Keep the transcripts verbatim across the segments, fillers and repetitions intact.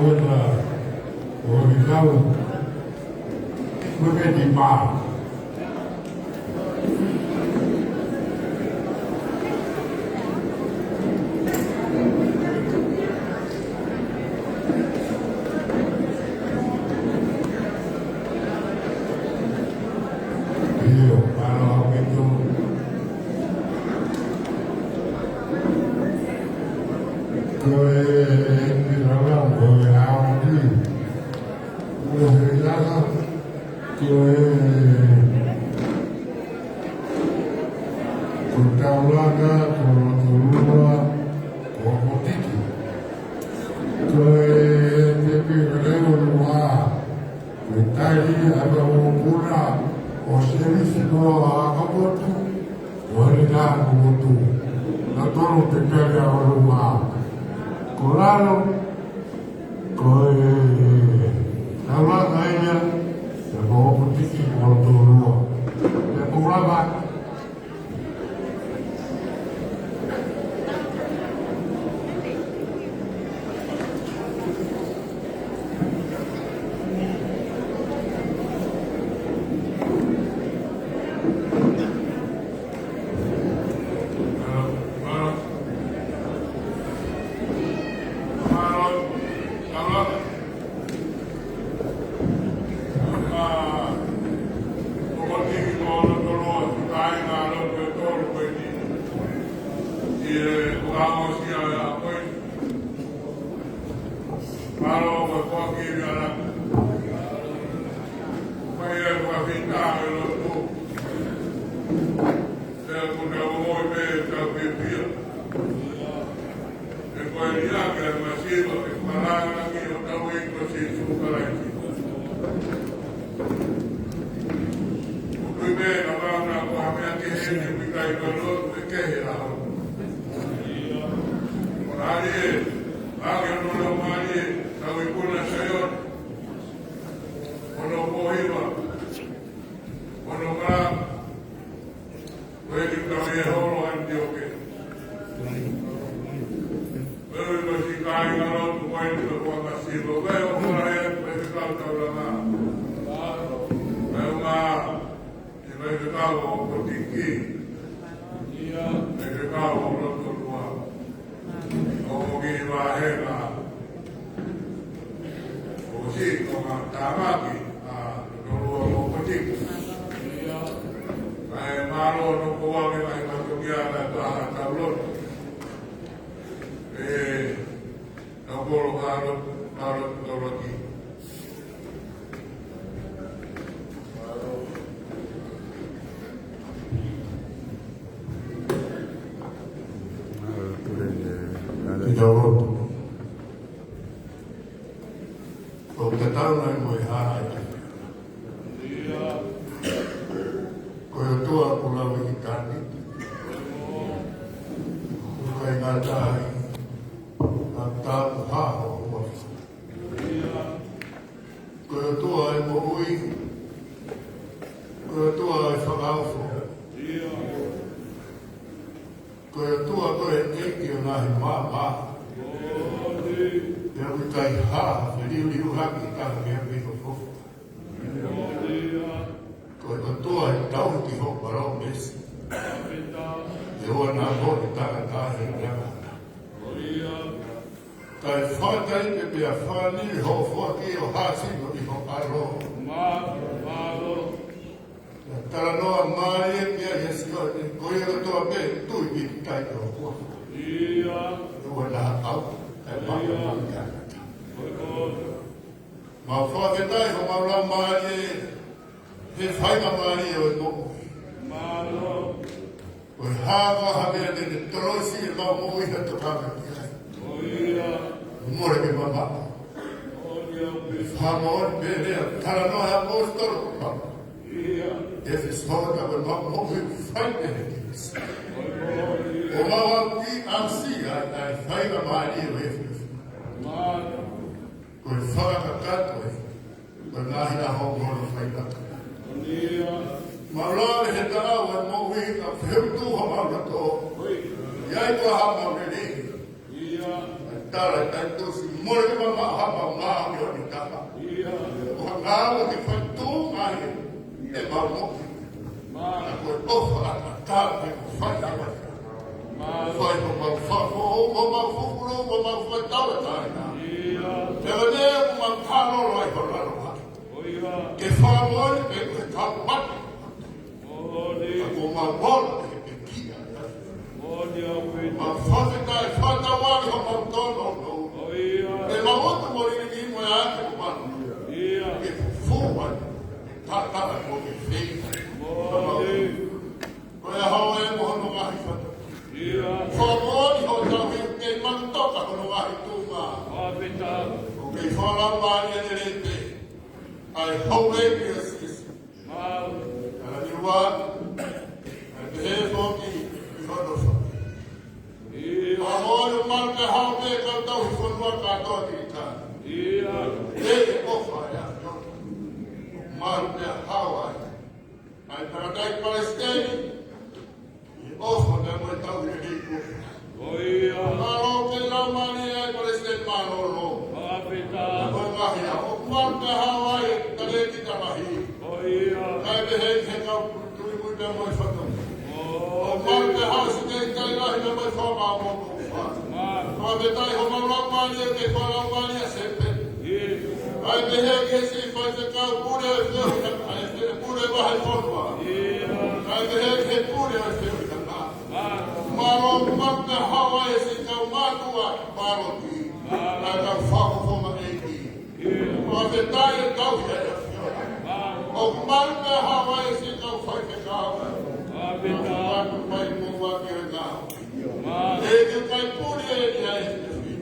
Kona, ʻo e kau, ko e meti mā. ʻIo, ʻalu ʻaupito. Ko e, e, e, ko e ʻaonga. Ko e, ko e, ko e taulanga, ko e loto lua, ko e potiki. Ko e, te pika leo lua. Ko e tali ʻa e ʻōpuna ʻo Selisi mo Haʻakapotu, ʻo Hale Nakumotu. Naʻa tolu te tali ʻa ʻolunga. Ko lalo, ko e taulanga ia, ʻa e potiki mo e loto lua. Pea ko lava, ʻE ko e liʻaki ʻa e masiva ke falala ki hotau ʻEiki ko Sīsū Kalaisi. ʻOku ʻi ai pē ka mauna ko ha meʻa kehe ʻoku ʻikai ke lotu ʻe kehe ʻa hono. Ko e ʻaho ni, ʻa ke ono lau mālie, tau ikuna Saione. Ono ko hiva. Ono ka. Ko e ʻEiki ka me holo Antioke. Ko e ʻEiki ka i ngalo tu ko e ʻEiki ka kua masiva. Ko e ʻOtua ē, ko e ʻEiki ka taulanga. Ko e ʻOtua, ko e ʻEiki ka ʻo potiki. Ko e ʻEiki ka ʻo loto lua. ʻO ki vahenga. ʻO si ko ma tamaki, ʻa, loto lua mo potiki. ʻAi mālō no ko ake mai ka toki ana ta ha tau loto. ʻE, tau kolo ka loto, ka loto, ka loto. Ki tau loto. ʻOku tatau nai mo e hā ʻa e. Ko e ʻOtua ʻoku lau ʻi tani. ʻOku ʻikai ngata ai. Ka tapu ha ho ua. Ko e ʻOtua ʻa e moʻui. Ko e ʻOtua ʻa e fakaofo. Ko e ʻOtua ko e ʻEiki ʻo e ngaahi maama. Pea ʻoku ʻikai ha feliuliuaki ʻi he taha meʻa mei ho fofonga. Ko e ʻOtua ʻe tauhi ki hoʻo palōmesi. ʻE ʻoua naʻa mohe tangata he ʻikai ngata. Kae fakaʻatā pē pea fānili hoʻo foaki ʻo hāsino ʻi ho ʻAlo. Mālō, mālō. Pea talanoa mālie kia Iesu ko e, ko ia kotoa pē tui ki tai ko kua. ʻIo. ʻE ʻoua naʻa ʻau, kae mālō. ʻIo. Mau fakafetaʻi homau lau mālie, he faingamālie ʻo e moʻui. Mālō. Ko e hā ha meʻa te ne tolosi ʻemau moʻui ha tokanga ki ai. ʻIo. Mole ke mamaʻo. ʻIo. Fakamoʻoni pē lea, talanoa ʻa e ʻaposetolo ko Paula. ʻIo. ʻEfesō, ka ko ʻemau moʻui fai pē he Kalaisi. ʻIo. ʻO mau ʻauki ʻasi ai, ʻa e faingamālie ʻo e ʻEfesō. Mālō. Ko e fakakakato ē, ko e ngaahi ʻaho ʻo hono faingataʻa. Mau lave he taʻau ʻa e moʻui ka feutu ha mau nato. ʻI ai ko ha mau lelei. ʻA e tala ʻa e Taitusi mole ke mamaʻo ha mau Aua ke fai tuʻu mai ʻemau moʻui. Ka ko e ʻofa ʻa e ʻOtua ke mau fai ʻa e fai. Fai homau fakamoʻui, homau fufulu, homau fakatauʻatāina. Pea ko e meʻa ʻoku mau kālolo ai ho lalo atu. Ke fakamoʻoni pē ko e kau mate. Ka ko mau ola pē ke kia. Mau fakafetaʻi, fakatauange homau tōnounou. ʻEmau ʻOtua moʻui ni mo e ake ko manu. Ke fufū ai. Tata ko ke fei. Ko e ʻaho ē mo hono ngaahi fata. Fakamoʻoni ho tauhi ke manatoka hono ngaahi tuʻunga. ʻOku ke fakalaumālie lelei pē. ʻA e houʻeiki ʻo Sīsū. Mālō. Ka ni ua, ʻa e pehē foki ʻi hono fai. ʻIo. Fakamoʻoni ʻoku malu ke hao pē kau tauhi fonua kātoa ki ka. ʻIo. ʻE ʻofa ʻa e ʻOtua. Malu ke hao ai. ʻA e tangataʻeiki palesiteni. ʻOfa pea mo e tauhi ʻEiki. Mālō ke lau mālie ai Palesiteni Mālōlō. Ko e ngaahi ʻaho ʻoku malu ke hao ai e talēkita lahi. Kae pehē ki he kau tui kui pea mo e fatu. ʻOku malu ke hao e siteitei lahi pea mo e fakamoʻoni. Fakafetaʻi homau lau mālie ke fakalau mālie ʻa Sepe. Kae pehē ki he siʻi faifekau pule ʻo e feohi ka, ʻa e pule vahe fonua. Kae pehē ki he pule ʻo e feohi ka. Mālō ʻoku malu ke hao ai e siʻi kau mātuʻa, mālō ki. Kae kau fakafofonga ʻEiki. Fakafetaʻi e kau ia ia. ʻOku malu ke hao ai e siʻi kau faifekau. Fakafetaʻi. Malu mai mo wa ki o na. ʻEiki ʻoku ʻikai puli ʻe ia e finefi.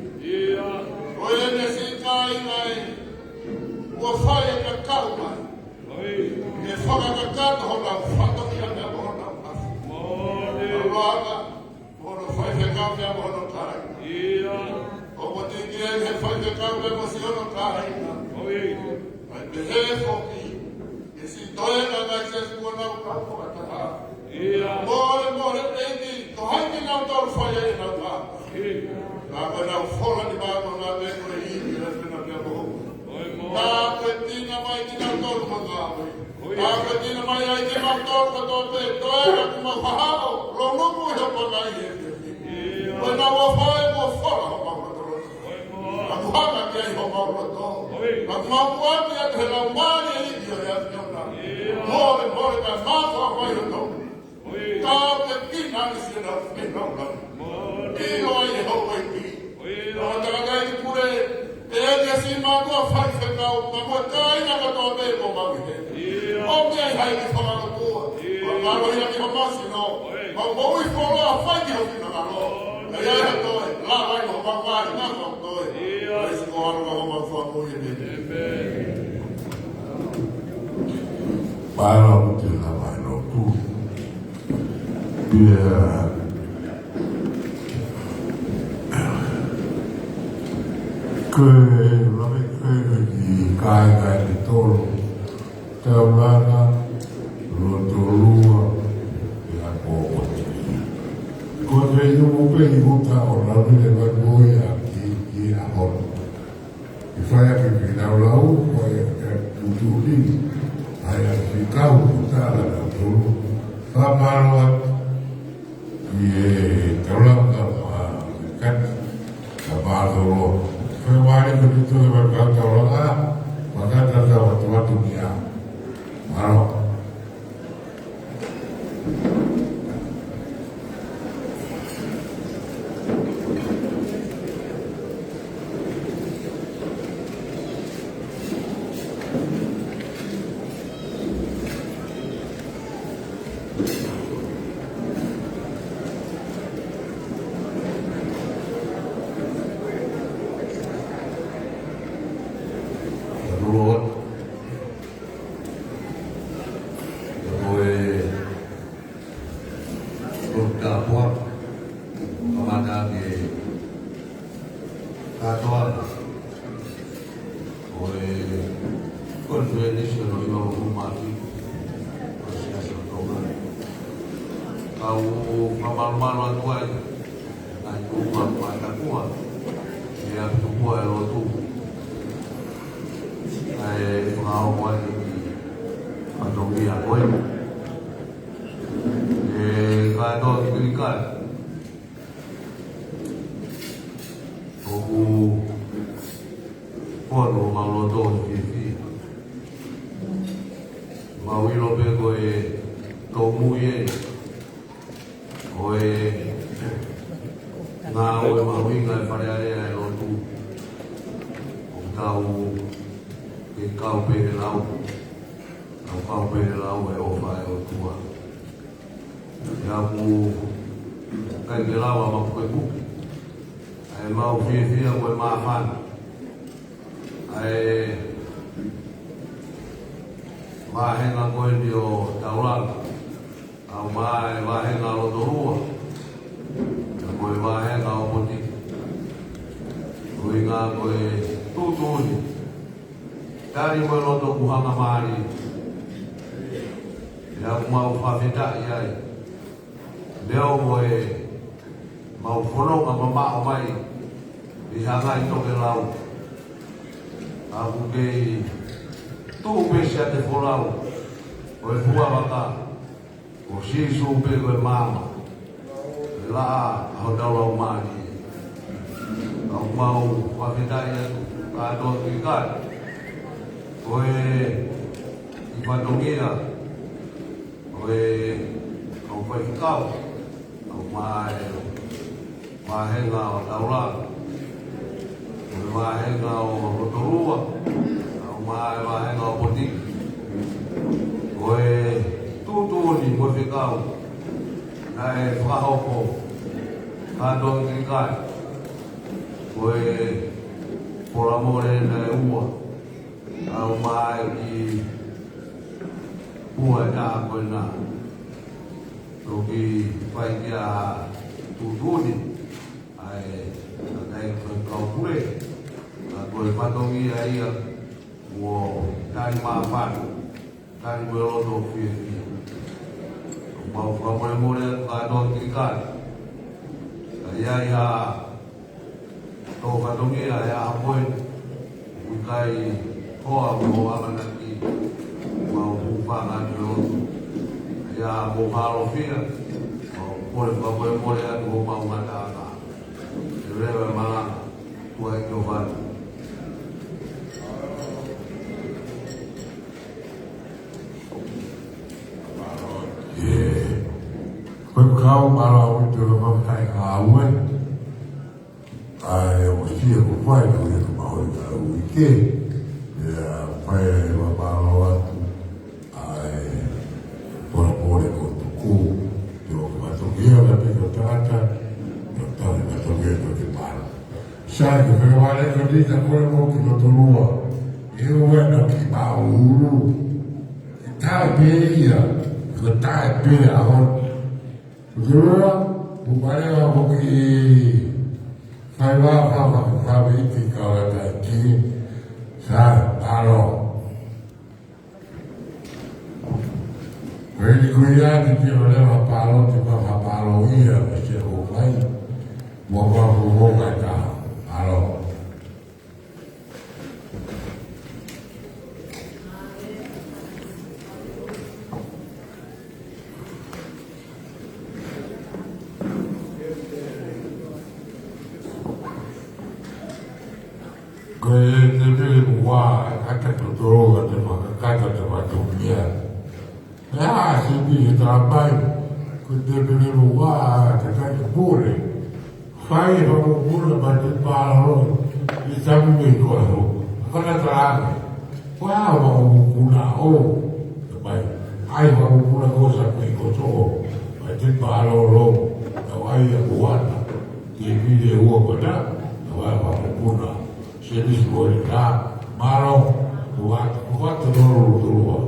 Ko ʻene siʻi kāinga ē. Kuo fai e kakau mai. Ke fakakakato honau fatongia pea mo honau afi. Aroaka, mo hono faifekau pea mo hono kāinga. ʻOku tiki ē he faifekau pea mo siʻono kāinga. Kae pehē foki, ke siʻi toenga ngaahi siasi kuo nau kau fakataha. Mole, mole, ʻEiki, ko hai kinautolu fai ai ʻenau ka. Ka ko ʻenau fola ni mātou na me ko e ivi le fena pea mo. Ka ko e tina mai kinautolu mo ngāue. Ka ko e tina mai ai kinautolu kotoa pē, toenga kuo mau fahaʻo, lolomo i hopa ngai e. Ko ʻenau ʻofa ē kuo fola homau loto. Ka kuo hanga ki ai homau loto. Ka kuo mau kuati atu he lau mālie ivi ʻo e ʻAfiona. Mole, mole, ka mau fakamai o tau. Ka ke kina ni sina fina ula. ʻIlo ai e houʻeiki. Ka takatai ki pule, ʻe ke siʻi mātuʻa faifekau, ka mo e kāinga kotoa pē kuo mau ʻi heni. ʻOku ʻi ai ha ivi fakalotua. Ka ngalo ia ki ho masino. Mau moʻui fuoloa fai ki ho finangalo. Ka ʻi ai ha toe, lava ai mo mau mai, ngalo toe. Ka ʻi ai siʻi ko alo ka mau fakamoʻui ʻEiki. Mālō ʻaupito e lava e lotu. Pea ko e lave ko ē ki he kāinga ʻe tolu, Taulana, Lotolua, pea ko Otinia. Ko e feituʻu pē ʻi Uta ʻo lave leva ko ia ki, ki he ʻaho ni. ʻI fai ake ke nau lau, ko e, e, tuʻutuʻuni, ʻa e, ʻa e fekau, tala nau tolu. Fakamālō atu, ʻi he taulanga, ʻa, kati, ka mālō. Fai mālie ko e tuʻu e fai taulanga, makata tau atu atu kia. Mālō. Ko e, ko e tāpuaki, kamata ke kātoa, ko e, ko e Konifelenisī ʻo e Lotu Māʻoniʻoni, ko e Siasi ʻo Tonga. Kau fakamalumalu atu ai, ʻa e tuʻunga mātakua, ʻi he ʻapi tupu ʻa e lotu. ʻA e faka- Au mai ki fatongia ko ē. ʻE kātoa ki Kilikai. ʻOku fonu homau loto ʻi he fiefia. Mau ʻilo pē ko e tōmui ē ʻo e ngāue mahuʻinga ʻa e Fale Alea ʻo e lotu. ʻOku tau kei kau pē he lau. Tau kau pē he lau ʻa e ʻofa ʻa e ʻOtua. ʻIa, ʻoku ʻikai ke lava ʻo mapukepuke ʻa ʻemau fiefia mo e māfana ʻa e vāhenga ko eni ʻo Taulanga, kaeʻumaʻā e vāhenga ʻo Lotolua, pea mo e vāhenga ʻo Ōpoti. Ko e ʻuhinga ko e tuʻutuʻuni, tali mo e loto kuo hanga mālie. ʻIa, ʻoku mau fakafetaʻi ai. Neongo ʻemau fononga mamaʻo mai ʻi he ngaahi tokelau, ka ʻoku kei tuʻu pē siʻa te folau ʻo e fua vaka, ko Sīsū pē ko e maama, ʻe laʻā ʻa hotau laumālie. ʻOku mau fakafetaʻi atu kātoa ki Kilikai, ko e ʻi fatongia ʻo e kau faifekau, kaeʻumaʻā e vāhenga ʻo Taulanga, mo e vāhenga ʻo Lotolua, kaeʻumaʻā e vāhenga ʻo Ōpoti. Ko e tuʻutuʻuni mo e fekau naʻe fakahoko kātoa ki Kilikai, ko e pola mole naʻe ua, kaeʻumaʻā e kiʻi pua ʻe taha ko ena. Toki fai ki ai ha tuʻutuʻuni ʻa e kakai ko e kau pule. Ka ko e fatongia ia kuo tali māfana, tali mo e loto fiefia. ʻOku mau fakamolemole atu kātoa ki Kilikai. Ka ʻi ai ha tō fatongia he ʻaho ko eni, ʻoku ʻikai hoa mo ʻamanaki, mau hūfanga atu he lotu. ʻIa, mo Halofia, mau kole fakamolemole atu homau ngataʻanga. ʻE leva e malanga, tuai ki o fatu. ʻIa, ko e kau mālō ʻaupito e kau kakai ngāue. ʻA e ʻosi ʻeku fai, ko ia ka mahoʻi ka uike. ʻIa, fai e mālō atu ʻa e pola mole ko Tuku. Te u ka toki ia ka te ka tangata, ka tau ka toki ia ka te mālō. Sai, ko e fekavale ko eni ka kole mo ki Lotolua. ʻE ʻoua naʻa ki Maʻulu. Tae pē ia, ko tae pē ʻa hona. Lotolua, ʻoku pale ʻa hoki fai vā fā fā fā viti ka ora tae ki. Sai, mālō. Ko eni ko ia te te ole ma palo te ma ma palo ia, ko te ho fai. Mo ma ho ho ka ta. Mālō. Ko e te pele mua, ka te totoro, ka te fakakata, te fatongia. ʻIa, siʻi pē he talamai, ko e te pele mua, ka te pule. Fai e fakapuna mai te palo, ʻi tamu me ko ho. Ko na talange. Ko e hā e fakapuna ʻo. Te pai. ʻAi e fakapuna ko sa ko i ko so. Mai te palo lo. Tau ʻai e kuana. Te pile ua ko na. Tau ʻai e fakapuna. Sēnisi ko e tā. Mālō. Kuata, kuata lolo lolo.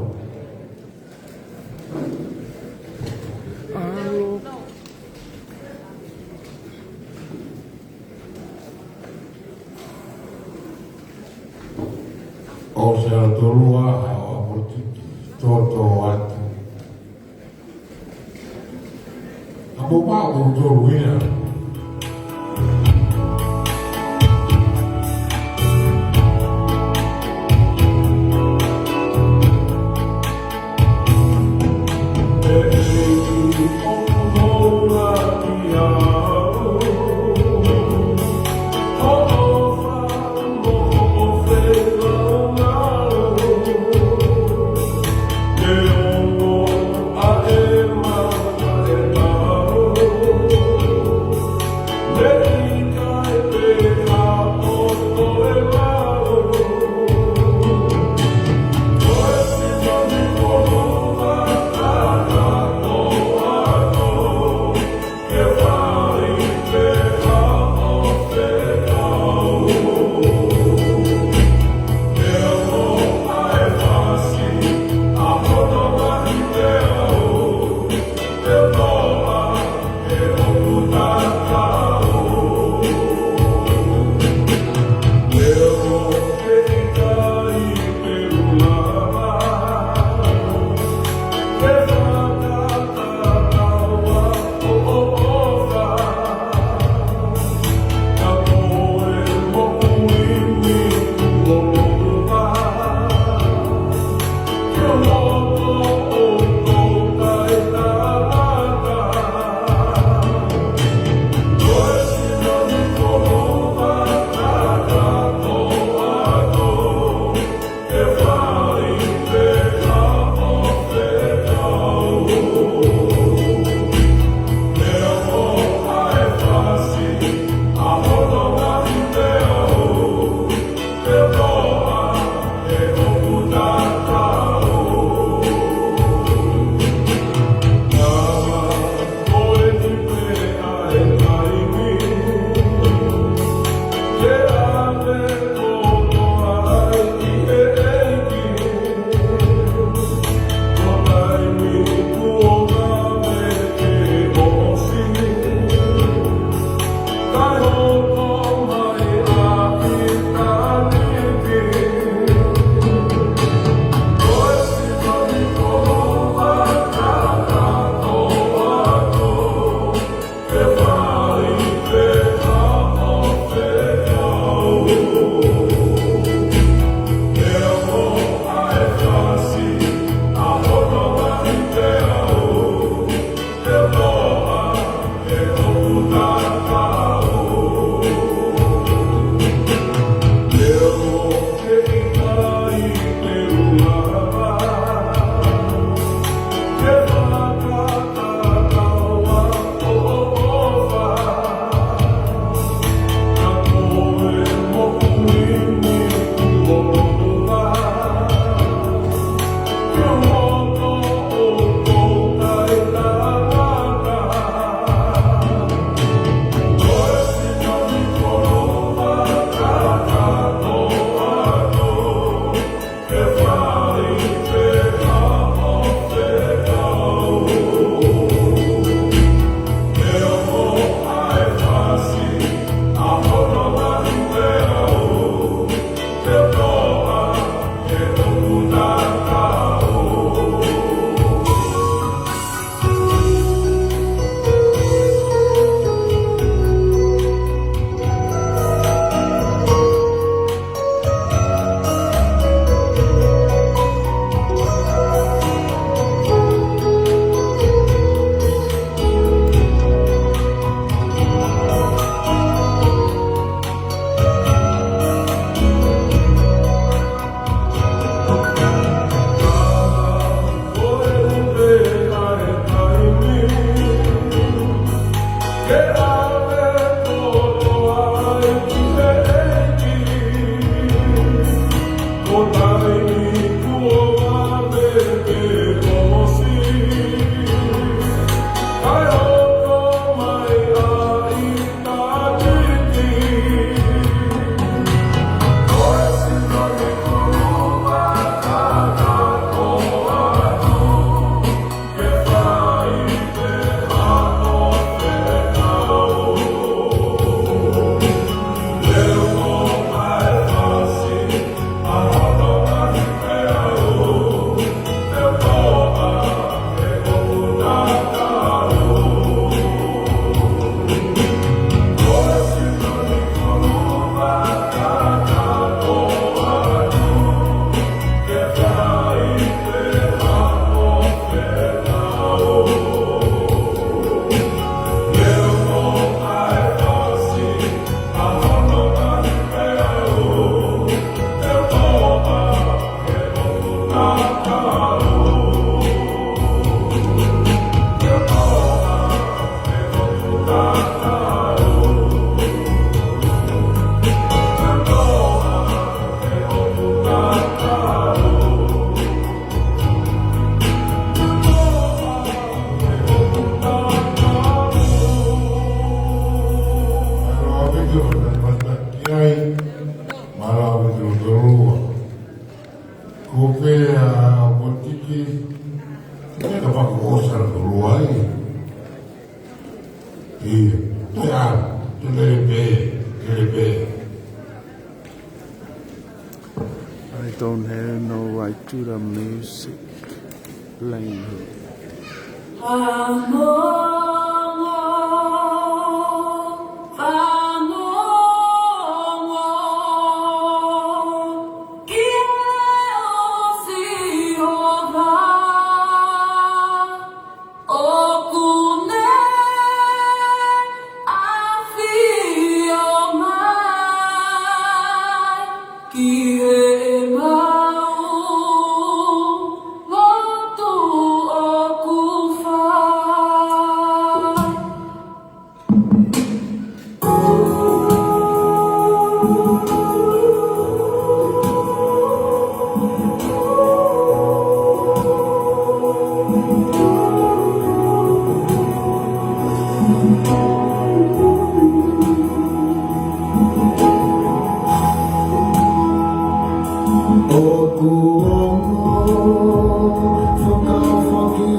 ʻOsi ʻa Lotolua, ʻa Ōpoti, tōtō atu. Ka mo pā ko tolu ia. Mālō ʻaupito, mālō ʻaupito, tolua. Ko pea ʻa Potiki, te ka paku ʻosa tolua ai. Ia, te a, te lele pē, lele pē. I don't have no right to the music playing here. Ano, ano, ano, ano.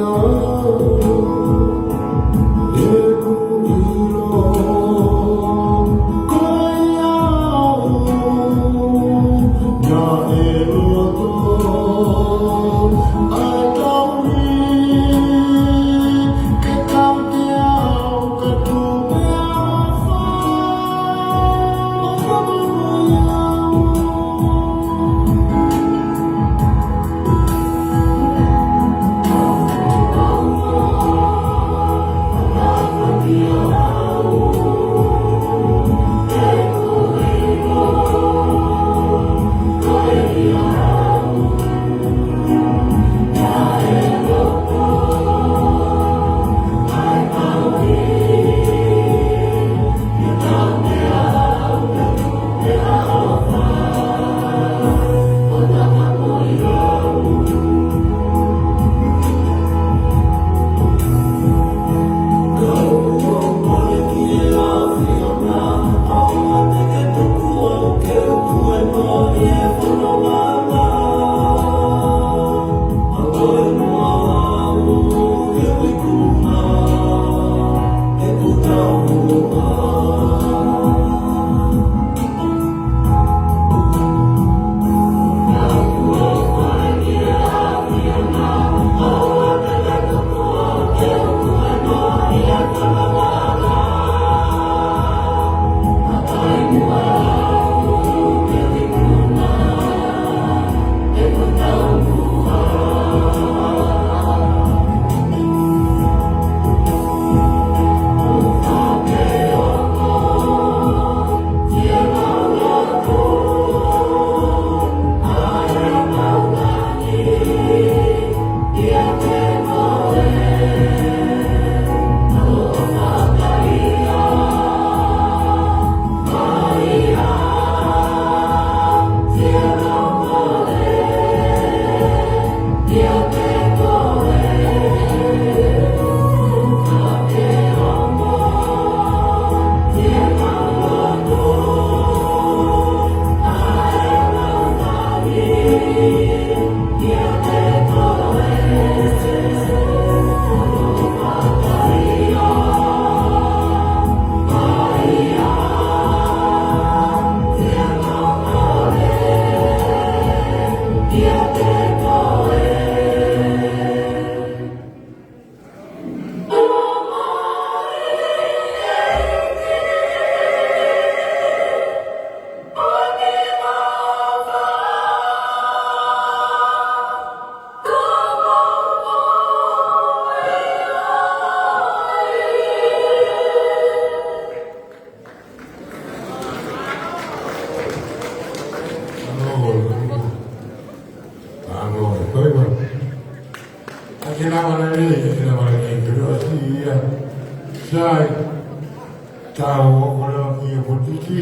Ake na mana ni, ake na mana ni, kero asi ia. Sai. Tau, ko le ki Potiki.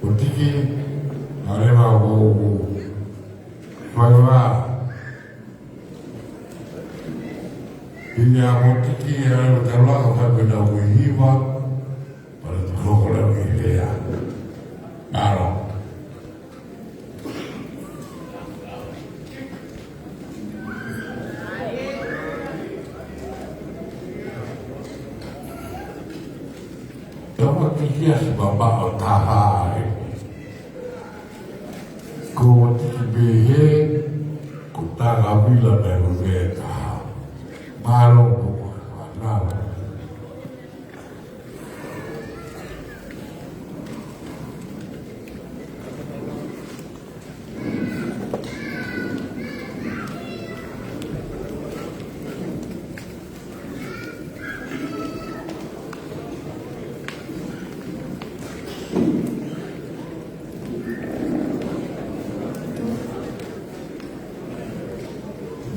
Potiki. Ale ma ko. Fai ma. Pini a Potiki, ale ma tala, ka pena ko hiva. Pale tu ko le ki lea. Alo. Tama ki kia si baba o taha e. Ko Potiki pehē, ko Tangavila pē ko e taha. Mālō ko e taha.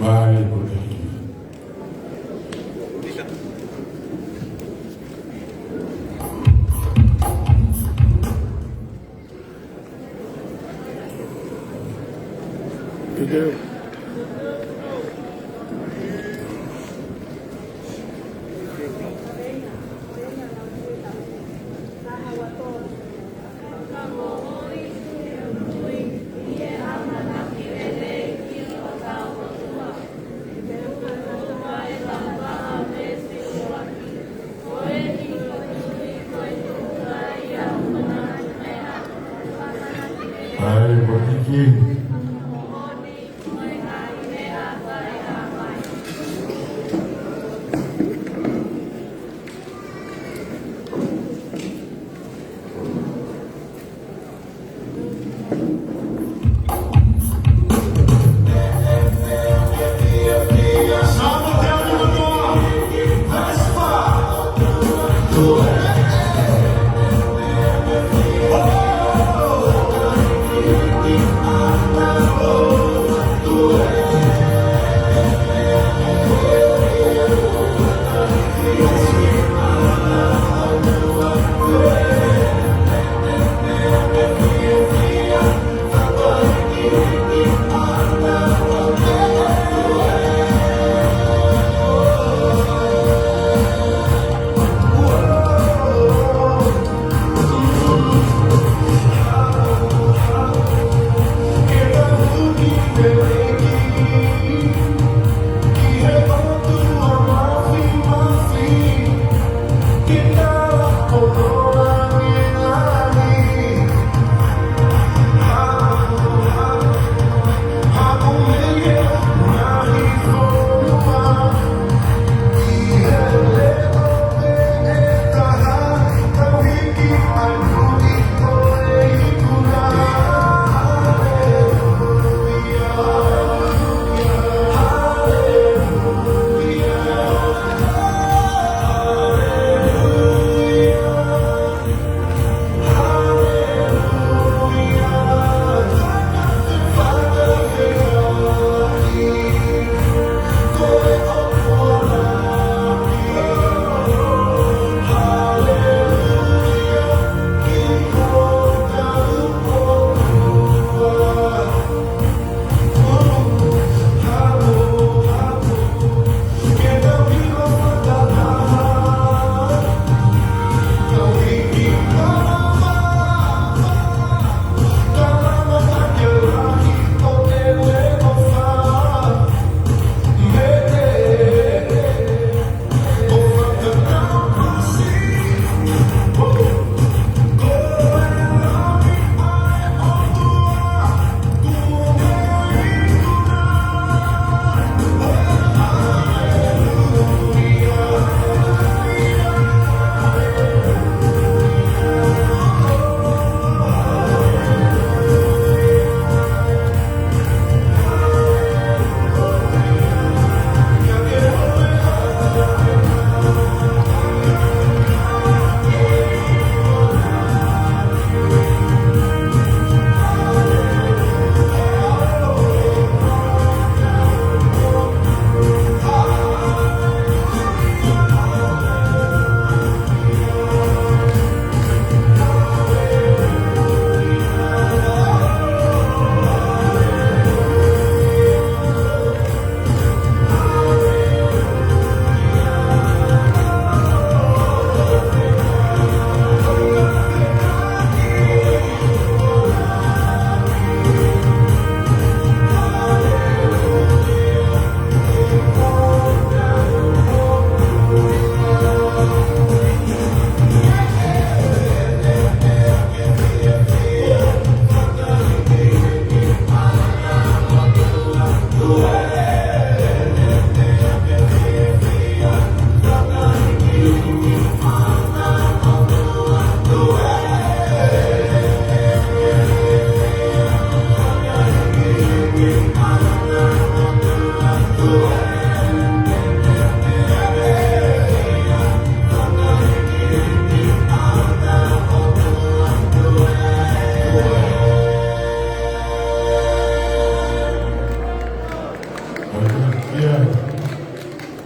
Mālō ko e taha.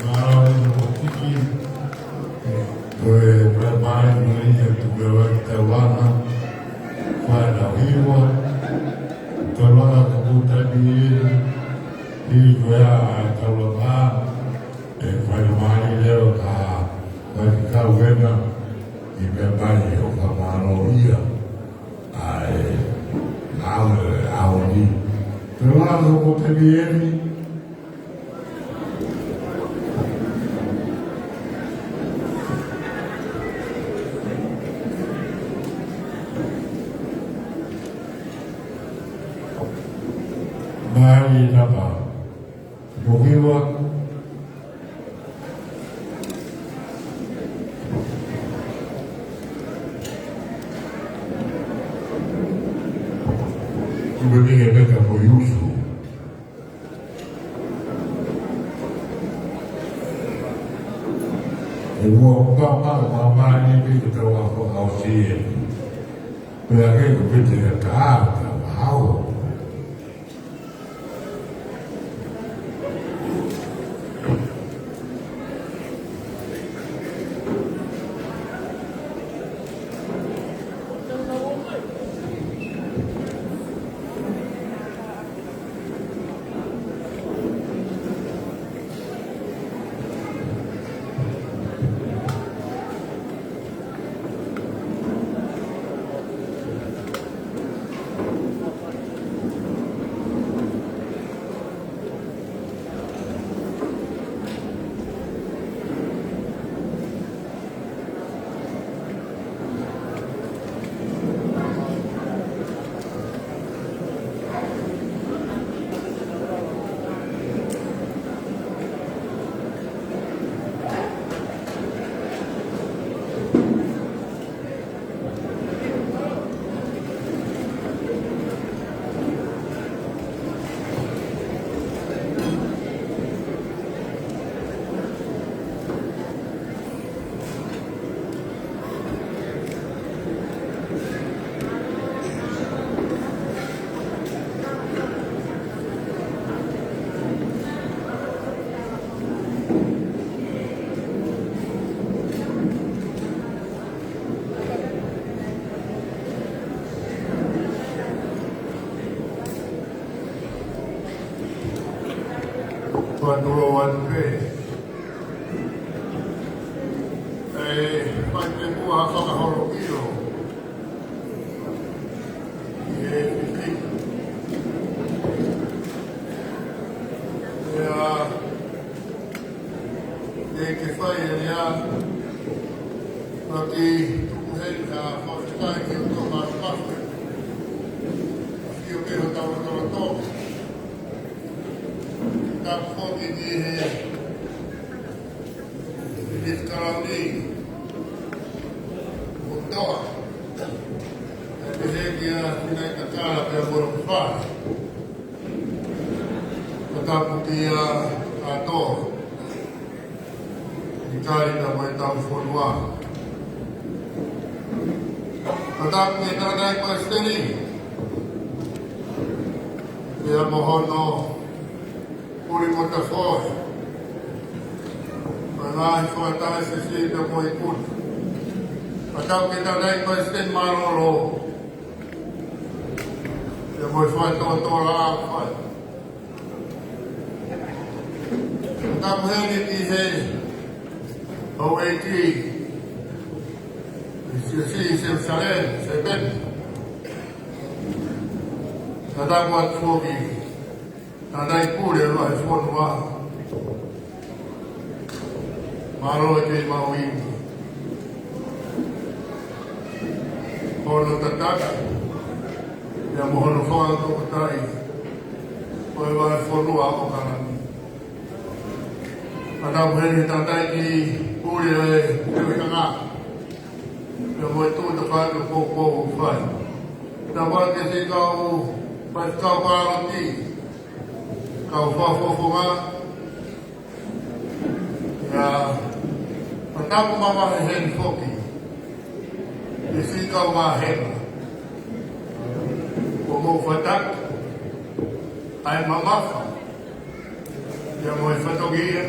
Mālō e tokotiki, ko e meʻa mai mui e tuku ʻa e taulanga, ko e nau hiwa, taulanga ko Kutapi, ʻi ko ia ʻa e taulanga, ʻe fai mai leva ka fai kau ena, ʻi meʻa mai ʻo ka mālō ia, ʻa e, ʻa e, ʻa e ni. Taulanga ko Kutapi eni, Ai napa. Mohiwa. Kume minge meka mo Iusu. E ua papa mama ni pe ke tau ako au si e. Pea ke ko pe te ka ka ka hao. Tuʻa tulo atu pē. ʻE, mai te mua ha fakaholo ʻilo. ʻE, ʻe, ʻe, ʻe ke fai ʻe lea, ʻaki tuku heni ha fakafetaʻi ki he ʻOtua Māfimafi. ʻAfio pē hotau lotolotonga. Tapu foki ki he Minisitā Kalauni, ʻOtua. ʻE pehē kia Sinai Kakala pea mo hono fale. Fakatapu kia Ato, ʻIkali pea mo e tau fonua. Fakatapu ki he tangataʻeiki palesiteni, pea mo hono pule mo tafoe. Mo e ngaahi fakataha sesi pea mo e kuni. Fakatapu ki he tangataʻeiki palesiteni mālōlō. Pea mo e fakatōtōlaʻā fai. Tapu heni ki he houʻeiki ʻo e Siasi ʻi Selusalema, Sepeti. Tapu atu foki ki he tangataʻeiki pule ʻo e vahefonua. Mālō e kei maʻu ʻi hono tataki, pea mo hono fakaʻotuʻotaʻi ʻo e vahefonua ʻo ʻAokalani. Fakatapu heni ki he tangataʻeiki pule ʻo e feohiʻanga, pea mo e tuʻunga fakatapu poupou ʻoku fai. Tapu atu ki he kau faifekau palōmesi, kau fakafofonga, ʻIo, fakatapu mamahi heni foki ki he siʻi kau vāhenga. Ko hoʻomou fakatapu, ʻa e mamafa, ʻio, mo e fatongia,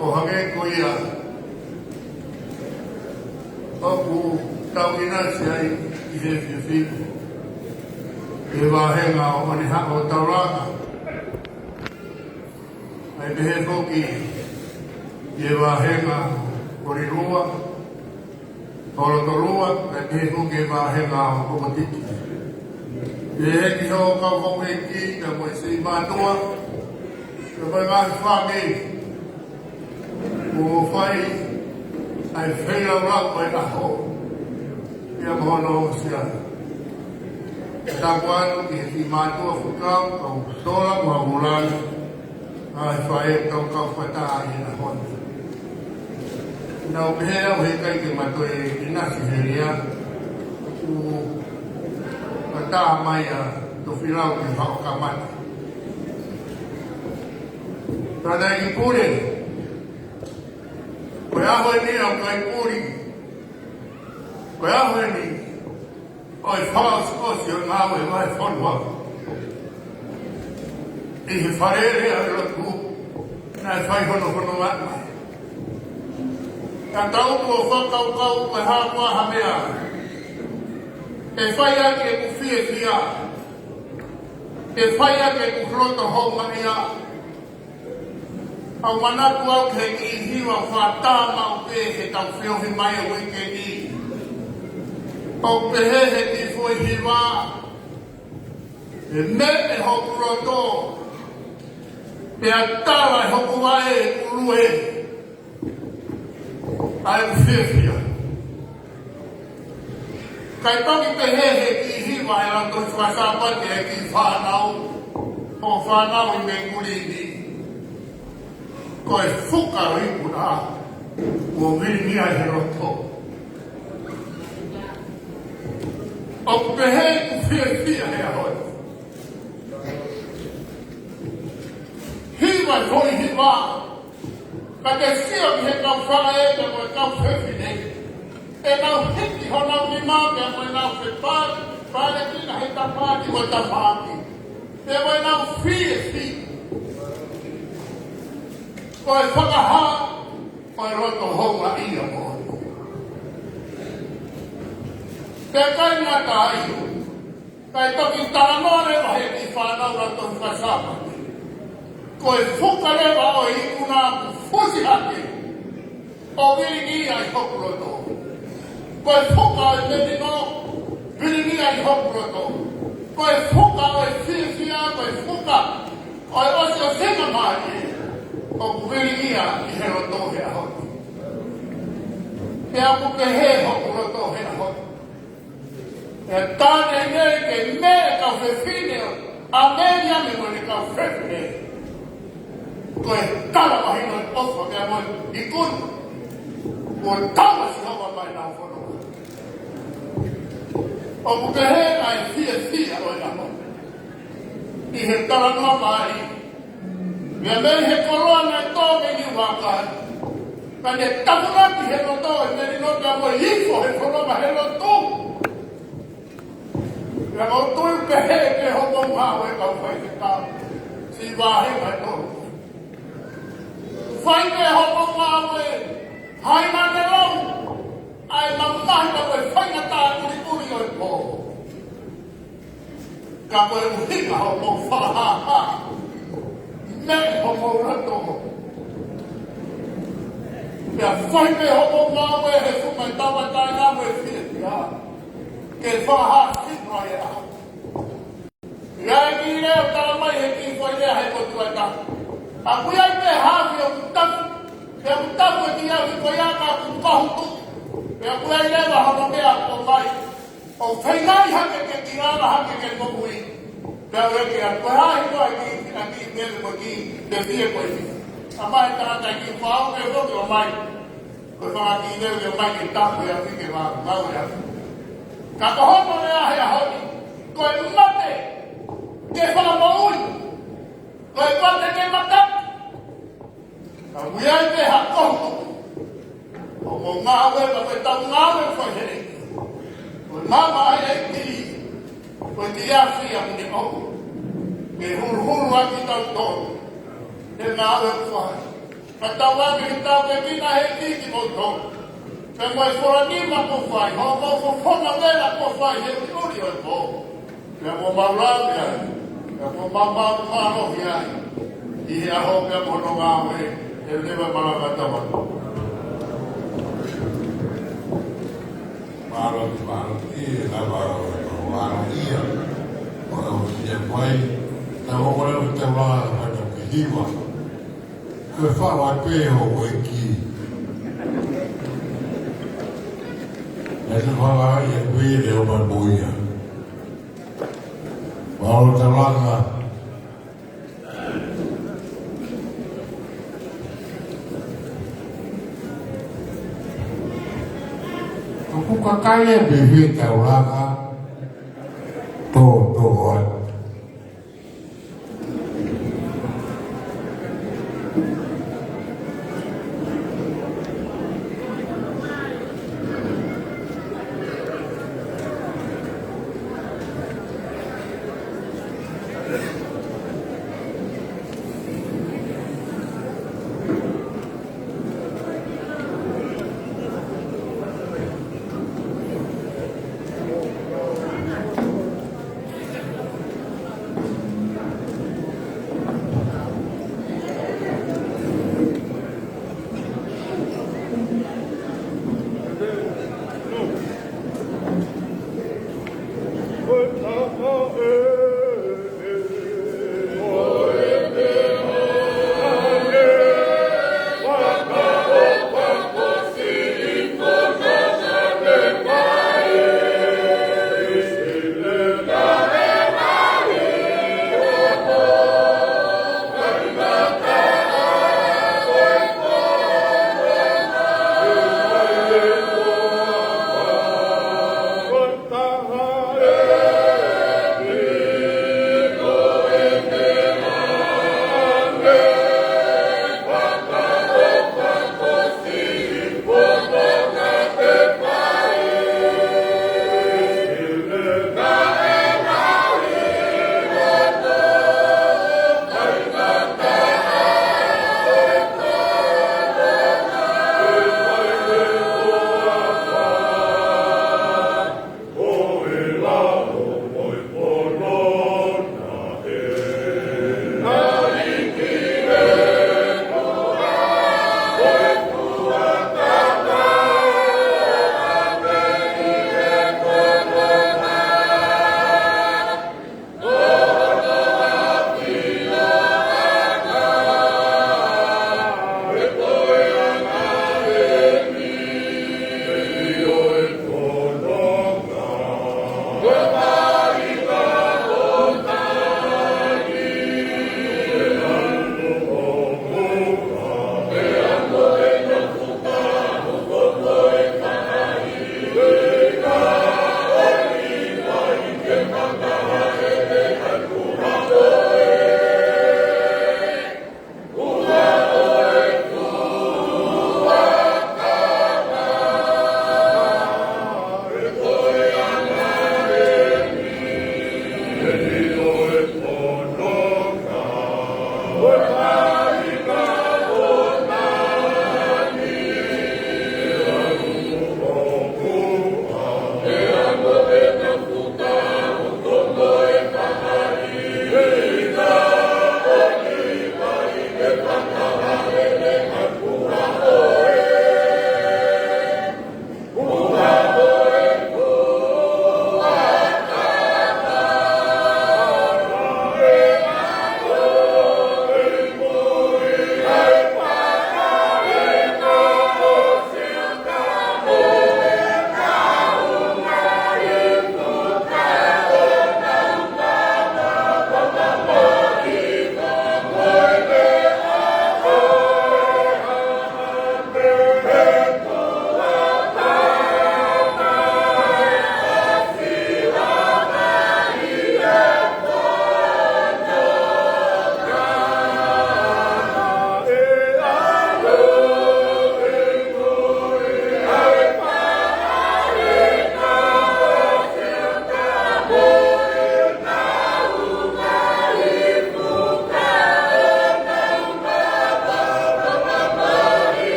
ʻo hangē ko ia ʻoku tau ʻinasi ai ʻi he efiafi ni, ʻi he vāhenga ʻo ʻOnihaʻa ʻo Taulanga. ʻA ia pehē foki ki he vāhenga ʻo Lilua, ʻo Lotolua, ʻa ia pehē foki ki he vāhenga ʻo Mokotiki. Pehē ki hoʻo kau houʻeiki, pea mo e siʻi mātuʻa, pea mo e ngaahi fāmili, kuo mou fai ʻa e feilaulau ʻo e ʻaho, pea mo hono ʻosi ai. Tapu atu ki he kiʻi mātuʻa fuakava, kau Sola mo Haulani, ʻa e faʻē ʻoku tau kau fakataha ʻi he ʻaho ni. Naʻa ku pehē au heʻikai ke ma toe ʻinasi he lea, ʻoku fakataha mai ʻa Tofilau ke fakakamata. Tana i pule, ko e ʻaho ni ʻoku ʻikai puli, ko e ʻaho ni ʻo e fakaʻosiʻosi ʻo e ngāue ʻa e fonua ʻi he Fale Alea ʻo e Lotu naʻe fai hono fononga mai. Ka tau tuʻu ʻo fakakaukau ko e hā koā ha meʻa ʻe fai ʻaki ʻeku fiefia, ʻe fai ʻaki ʻeku loto houngaʻia. ʻOku ou manatu au ki he kiʻi hiva ʻoku faʻa tā maʻu pē he tau feohi mai ʻa e uike ni. ʻOku pehē he kiʻi foʻi hiva: ʻE meʻe hoku loto, pea tala ʻe hoku vaʻe ʻeku lue. ʻA ʻeku fiefia. Kae toki pehē he kiʻi hiva ʻa e Lautohi Fakasāpate ʻa e kiʻi fānau, ʻo fānau ʻi Mekuli ni: Ko e fuka ʻo e ikuna kuo vilingia ʻi he loto. ʻOku pehē ʻeku fiefia he ʻaho ni. Hiva, foʻi hiva, ka ke sio ki he kau faʻē pea mo e kau fefine, ʻenau hiki honau nima pea mo ʻenau fepale, palekina he tafaʻaki mo e tafaʻaki, pea mo ʻenau fiefia. Ko e fakahā ʻo e loto houngaʻia moʻoni. Pea ʻikai ngata ai, kae toki talanoa leva he kiʻi fānau Lautohi Fakasāpate: Ko e fuka leva ʻo e ikuna kuo fusi hake, ʻo vilingia ʻi hoku loto. Ko e fuka ʻo e melino, vilingia ʻi hoku loto. Ko e fuka ʻo e fiefia, ko e fuka ʻo e ʻosiʻosinga mai, ʻoku vilingia ʻi he loto he ʻaho ni. Pea ʻoku pehē hoku loto he ʻaho ni. ʻE tā naʻinaʻi ke meʻe kau fefine ʻo ʻAmelika mo ʻene kau fefine. Ko e tala mahino ʻo e ʻofa pea mo e ikuna kuo tala ʻe Sihova maʻa ʻenau fononga. ʻOku pehē ʻa e fiefia ʻo e ʻaho ni ʻi he talanoa mai: Meʻa mei he koloa naʻe tō mei Niuaka, ka ne tapunaki he loto ʻe melino pea mo e ifo he fononga he lotu. Pea ʻoku ou tui ʻoku pehē pē hoʻomou ngāue kau faifekau, siʻi vāhenga ʻe tolu. Fai pē hoʻomou ngāue, hai mane lau, ʻa e mamahi ka ko e faingataʻa mulimuli ʻo e pō. Ka ko e ʻuhinga hoʻomou fakahāhā, meʻe hoʻomou loto. Pea fai pē hoʻomou ngāue he funga ʻo e tauʻatāina mo e fiefia, ke fakahā sino ai ʻa. ʻI ai e kiʻi lea ʻoku tala mai he kiʻi foʻi lea he motuʻa ʻe taha: ʻOku ʻi ai pē ha afi ʻoku tapu, pea ʻoku tapu e kiʻi afi ko ia ka ʻoku kahutu, pea ʻoku ʻi ai leva hono meʻa ʻoku ʻomai ʻo feingaʻi hake ke kiʻi lava hake ke moʻui. Pea u ʻeke atu, ko e hā hifo e kiʻi, ʻa e kiʻi mele mo e kiʻi fefie ko eni? ʻA mai tangata kiʻi fau ke foki ʻo mai, ko e fanga kiʻi lele ʻo mai ke tapu e afi ke vā mau e afi. Ka ko hono lea he ʻaho ni, ko e mate ke fakamoʻui, ko e mate ke mate. Ka ʻoku ʻi ai pē ha kohu ʻoku mou ngāue, ka ko e tau ngāue ʻoku fai he ʻEiki, ko e maama ʻa e ʻEiki, ko e kiʻi afi ʻa mune ʻoku ke huluhulu ʻaki kitautolu he ngāue ʻoku fai. Ka tau ʻoange ʻetau tēpina he ʻEiki kimoutolu, pea mo e fola nima kuo fai, hoʻomou fofonga vela kuo fai he uliuli ʻo e pō. Pea mo mau lave ai, pea mo mau mau mālohi ai ʻi he ʻaho pea mo hono ngāue, ʻe leva malanga tama. Mālohi, mālohi, ʻe lava, mālohi ia. ʻO ʻosi e fai, tau ʻokola mo tau lava, tau kihiwa. Ko e fala pē ʻo e ʻEiki. Naʻe te fala ai e kui le o mamoia. Mālō e taulanga. ʻOku kakai e pehē taulanga. Tō, tō, ʻoe.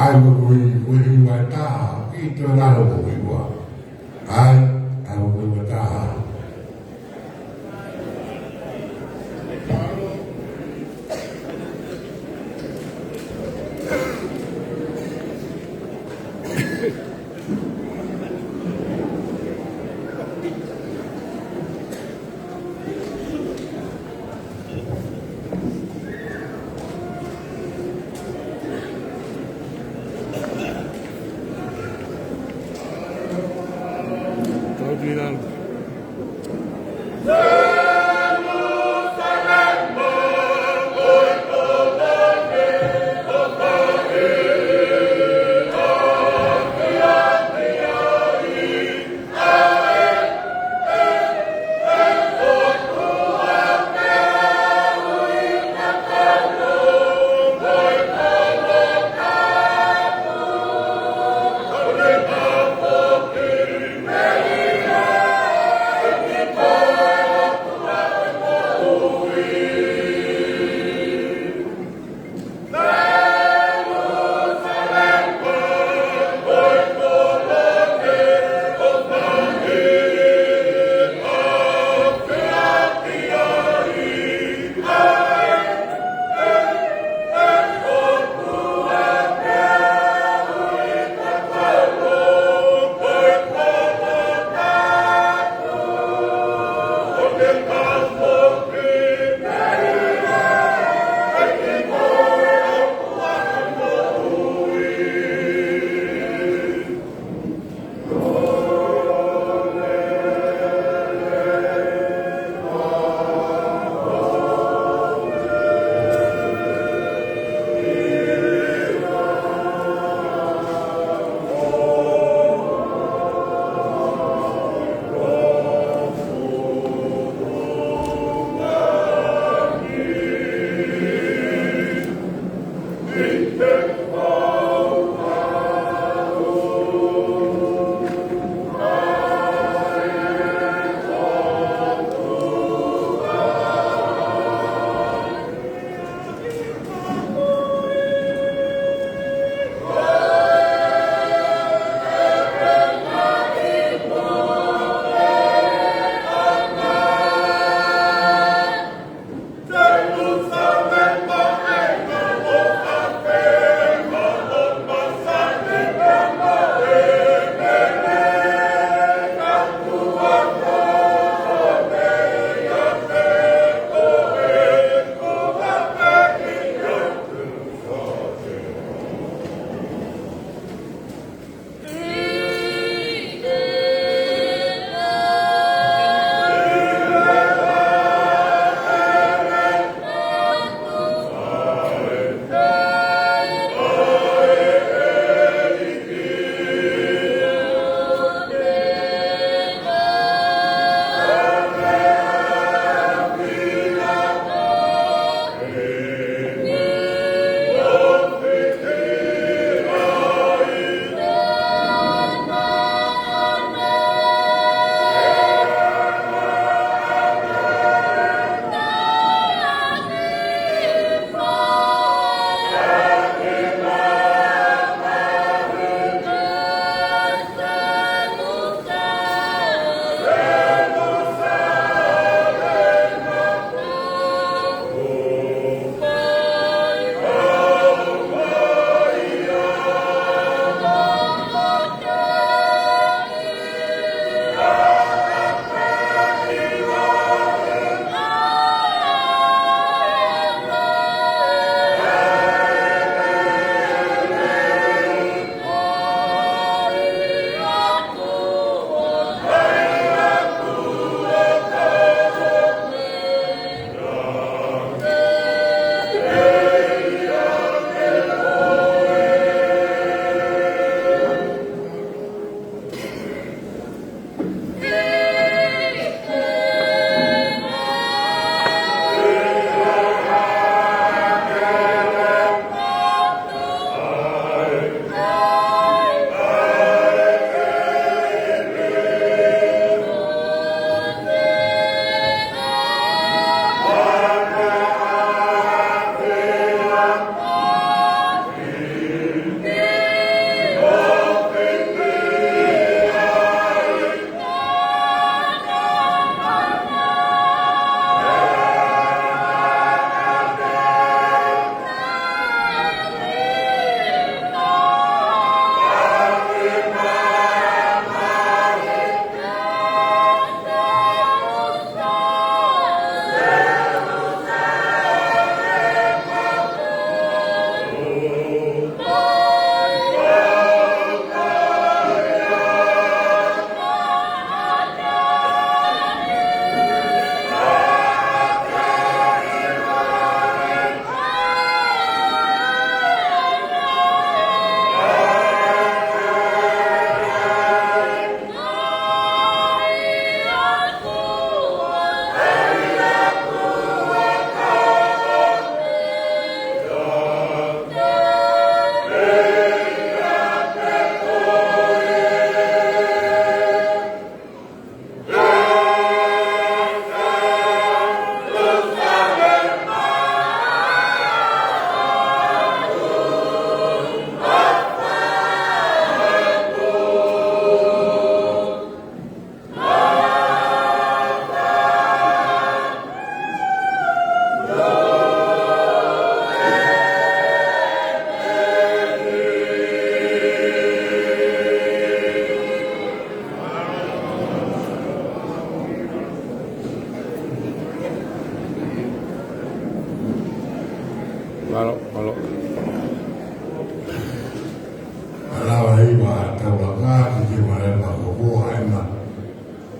ʻAi, ʻoku ʻi, ʻoku ʻi ua taha, ʻi tō lalo ʻoku ʻi ua. ʻAi, ʻai ʻoku ʻi ua taha.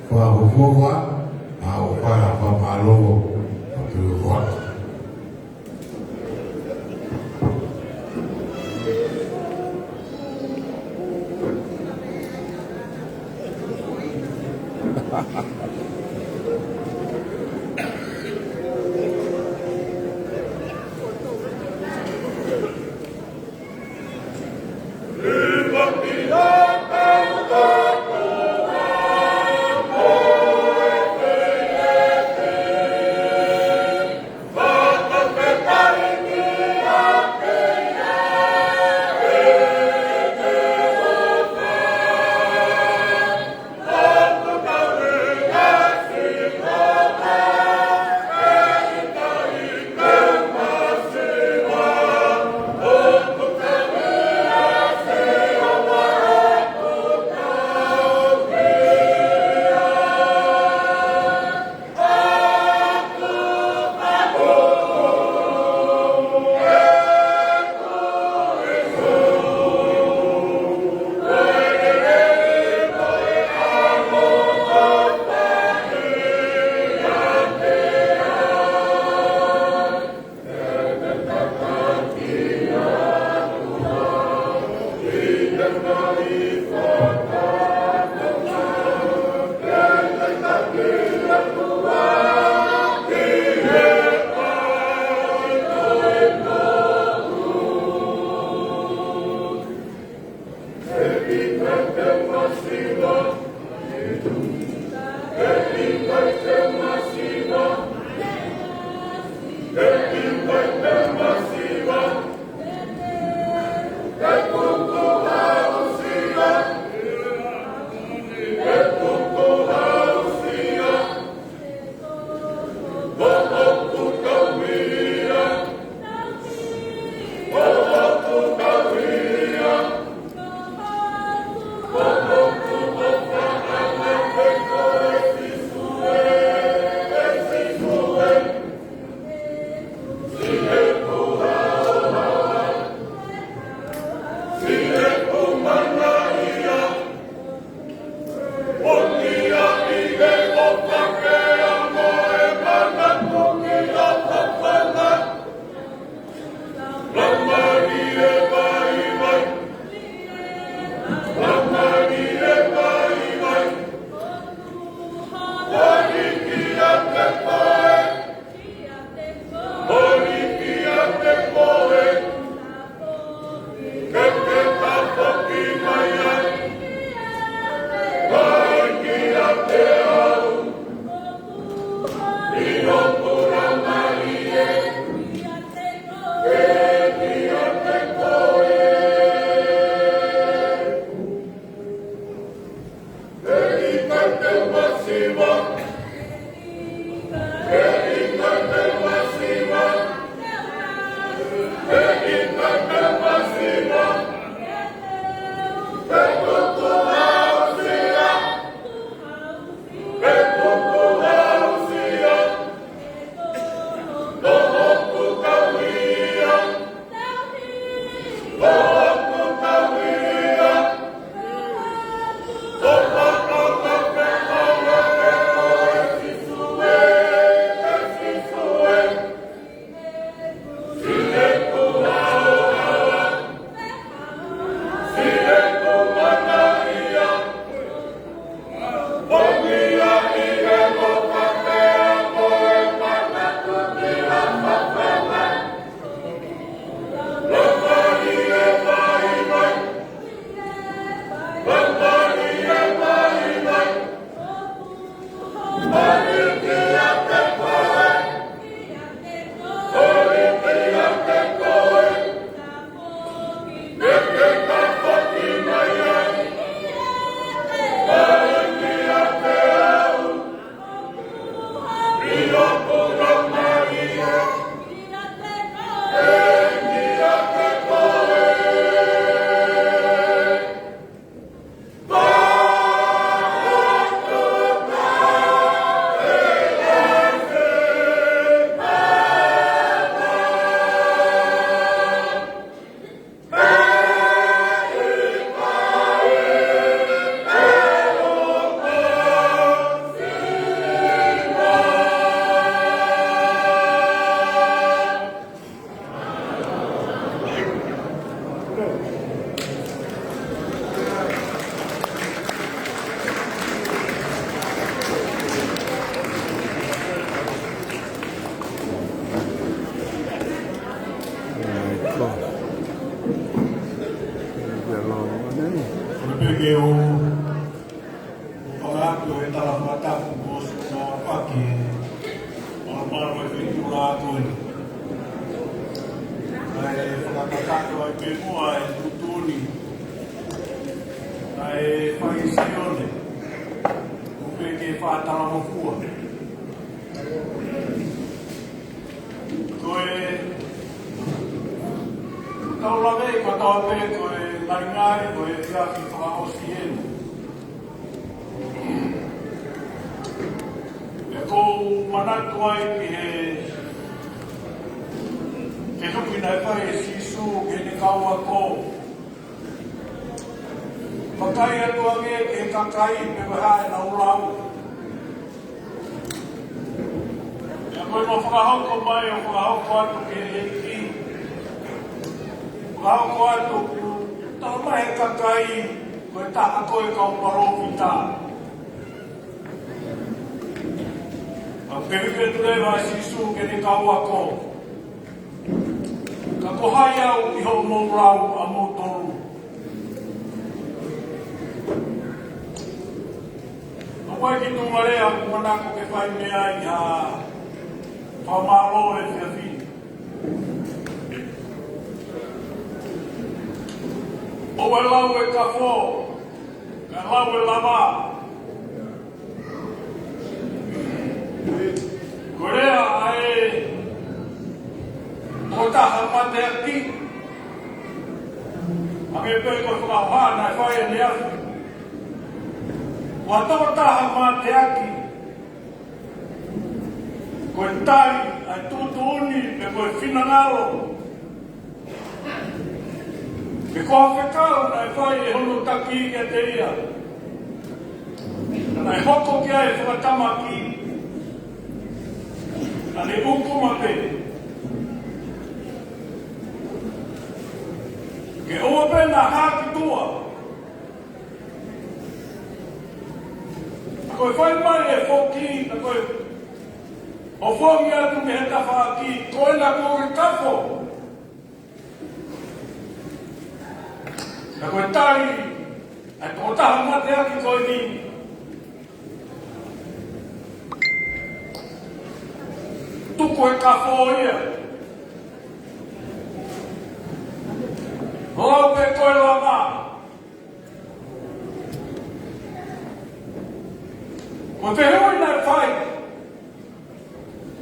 Fakafuofua, ʻa ʻofa, fakamālō, ʻa Tuʻi ʻofa. Mataku mo se na paki, malumalu e feituʻu la ko eni. Kae fakakakato ai pē muʻa e tuʻutuʻuni naʻe fai ʻe Sione, ʻo pehē ke fakatalamofua. Ko e, tau lave kotoa pē, ko e ngalingali, ko e efiafi fakaʻosi eni. ʻOku ou manatu ai ki he, ki he fehuʻi naʻe fai ʻe Sīsū ki heʻene kau ako. Vakai atu ange ki he kakai pe ko e hā ʻenau lau. Pea ko ʻenau fakahoko mai ʻo fakahoko atu ki he ʻEiki. Fakahoko atu ʻoku tala mai ʻe he kakai ko e taha ko e kau palōfita. Pea pehē atu leva ʻe Sīsū ki heʻene kau ako. Ka ko hai au ʻi hoʻomou lau ʻa moutolu? ʻOku ʻi ai e kiʻi tuʻunga lea ʻoku ou manako ke fai mei ai ha fakamālō he efiafi ni. ʻOua ʻe lau e kafo, kae lau e lava. Ko e lea ʻa e tokotaha mateaki. Hangē pē ko e fakahoha naʻe fai ʻaneafi. Ko e tokotaha mateaki, ko e tali ʻa e tuʻutuʻuni pe ko e finangalo. Pe ko ha fekau naʻe fai ʻe hono taki kiate ia. Naʻe hoko ki ai e fakatamaki. Naʻa ne ʻūkuma pē. Ke ʻoua pē naʻa hā ki tuʻa. Ka ko e fai mai e foki, ka ko e ʻofongi atu mei he tafaʻaki, ko ena kuo ke kafo. Ka ko e tali ʻa e tokotaha mateaki ko eni, tuku e kafo ia. Lau pē ko e lava. Ko e fehuʻi naʻe fai,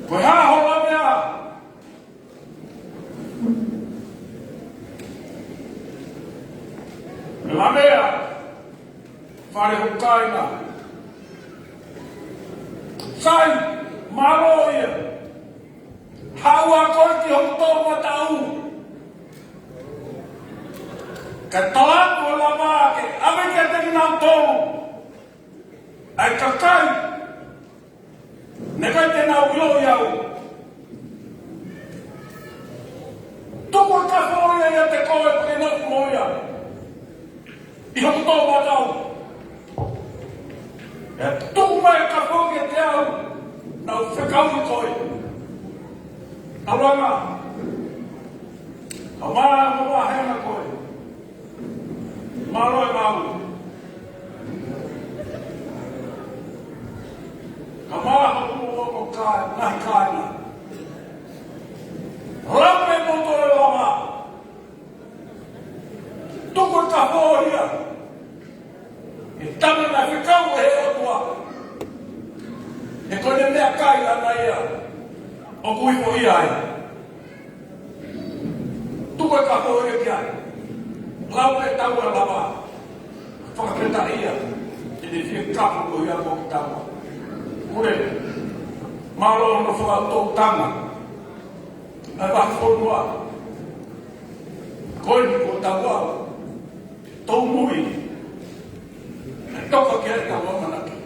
ko e hā ho lavea? Lavea, fale hoku kāinga. Sai, mālō ia. Haʻu ā koe ki hoku toʻomataʻu. Kae tala atu e lava ke ʻave kiate kinautolu ʻa e kakai naʻe ʻikai te nau ʻiloʻi au. Tuku e kafo ia ʻiate koe ke nau mo ia ʻi hoku toʻomataʻu. Pea tuku mai e kafo kiate au, naʻa ku fekau ʻi koe. Taulanga, ka mā mo vāhenga koe. Mālō e maʻu. Ka mā hoku ʻo ka nahi kāinga. Lau pē mo toe lava. Tuku e kafo ia. He tama naʻe fekau ʻe he ʻOtua. He ko ʻene meʻakai ʻana ia ʻoku ifo ia ai. Tuku e kafo ia ki ai. Lau pē taua lava. Fakafetaʻi ia. Te ne fie kafo ko ia ko kitaua. Mure. Mālō hono fakaʻutoʻutanga. ʻA e vahefonua. Ko eni ko taua. Tau mui. Naʻe toka ki ai taua manaki.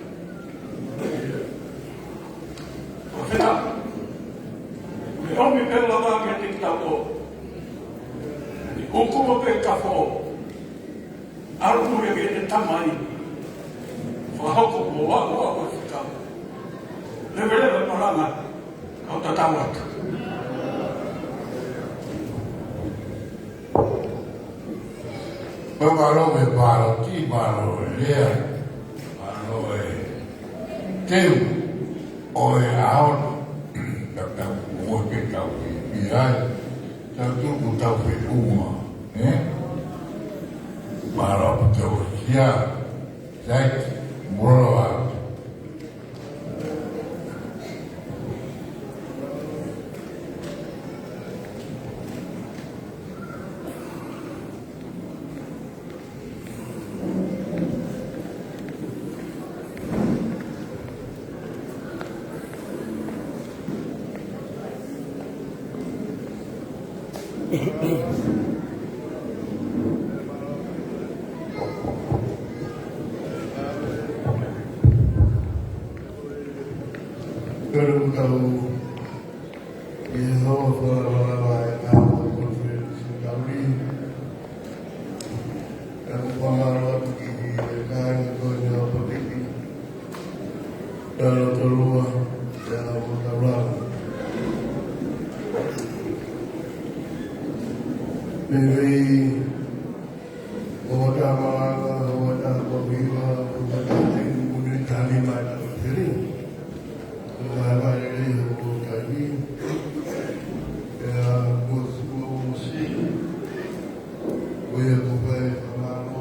Fakafetaʻi. Mei ʻomi pē lava kiate kitaua. ʻUkuma pē kafo. ʻAlu mui ki heʻene Tamai. Fakahoko mo ua ua ua fika. Leveleva malanga. Kau tatau atu. Mālō e mālō, ki mālō e lea. Mālō e Teu ʻo e ʻaho ni, tau tau ʻo ke tau ʻi ai, tau tuku tau feʻunga, ē? Mālō ʻaupito kia Jack Moroa. Kau tau ʻi he ʻaho fakalakalaka ʻa e Conference Taulī. Pea ʻoku ou fakamālō atu ki he kāinga ko eni ʻo Potiki. Pea Lotolua, pea mo Taulanga. Meimei ʻo ʻatā malanga, ʻo ʻatā koviva, ʻo ʻatā teni mune tani mai tau teni. Ko e vaivai lelei hoʻomou taimi. Pea mo, mo, mo si. Ko ia ko e fakamālō.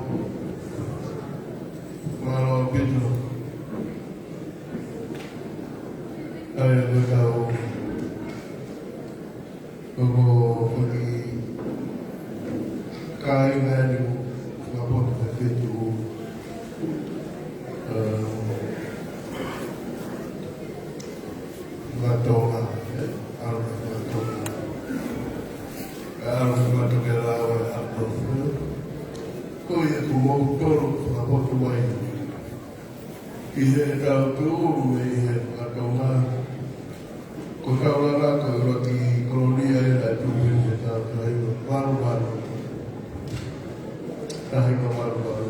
Mālō ʻaupito. ʻA ia ko e kau Ko e foʻi kāinga ni fakapoto he feituʻu, ē, fakatonga, ē, ʻalu fakatonga. ʻAlu fakatokelau ʻa e ʻalu. Ko ia ko moutolu fakapoto mai. ʻI he tau tuʻu mei he fakatonga, ko Taulanga ko e ʻuluaki kolonia ia naʻe tuʻu heni he taʻu taha hiva valu valu. Taha hiva valu valu.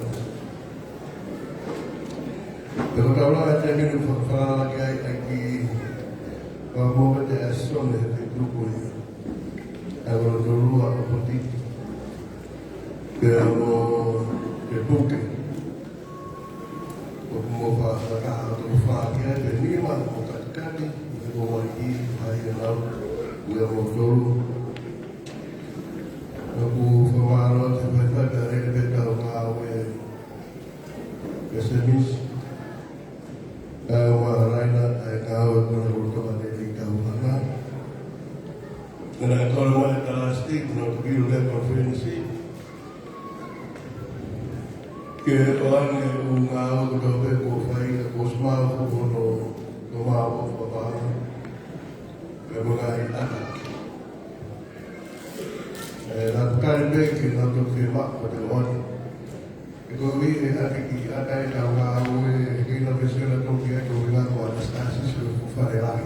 Pea ko Taulanga te minu fakafalala ki ai ʻa e kiʻi fakamoʻoni ʻa Sone he tuku ia. ʻA e Lotolua ʻo Potiki. Pea mo e puke. ʻOku mo fakataha atu fā ki ai pē nima mo katikati, mo e ko mai ki fai e lau, ʻa ia mo tolu. ʻOku fakamālō atu fai fai pea lele pē tau ngāue ʻa e semisi. ʻA ia ʻoku mahalaina ʻa e ngāue ko ena ʻoku tokanga ki ai ʻetau hanga. Naʻe kole mai ʻe Talasitiki ʻo tuku ʻi he conference. Ke ʻoange ʻū ngāue kotoa pē kuo fai, ka kuo ʻosi maʻu hono, hono maʻu ʻo fakapaʻanga. Ke mo ngaahi ʻata. ʻE, naʻa ku tali pē ke nau toki maʻu ko te ʻoange. He ko e ʻuhi ʻe ʻata ki ʻata ʻetau ngāue, he kei nau pēsela toki ai ko e ngāue ko Anastasisi ko e fuʻu fale lahi.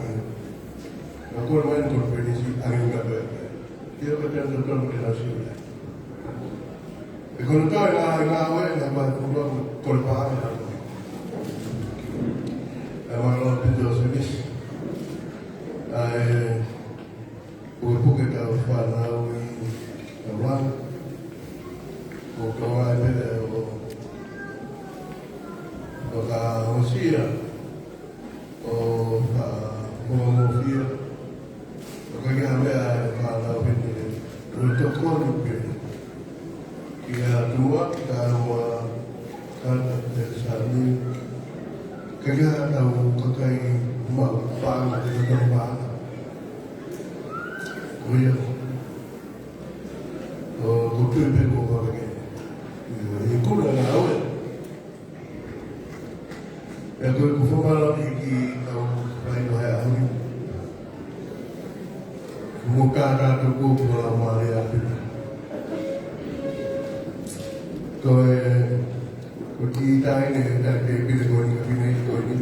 Naʻa ku kole mai ko e penisi ʻange ʻuka pē. Ia ko e tēnā tonu ke nau sio ai. He ko e toe ngā, ngāue, naʻa ku kole pā, naʻa ku. ʻE mālō ʻaupito semisi. ʻA e, Ko e puke tau fānau ʻi Taulanga. Ko Taulanga pē ʻo, ʻo ka hosia, ʻo ka homosia. ʻO ka kia meʻa e fānau hene, ʻo tokoni pē. Kia Tua, ki Taua, Kata, Teresami, ka kia tau kakai maʻu paʻanga, te tau paʻanga. Ko ia, ʻo, ko tui pē ko ka peke. ʻI kuna ngāue. ʻE ko e kuo fakamālō ki he kau fai no he ʻaho ni. Mo ka ka to ko ko la mare a pina. Ko e, ko ki tai ne, ta ke pina ko ni, ka pina i ko ni.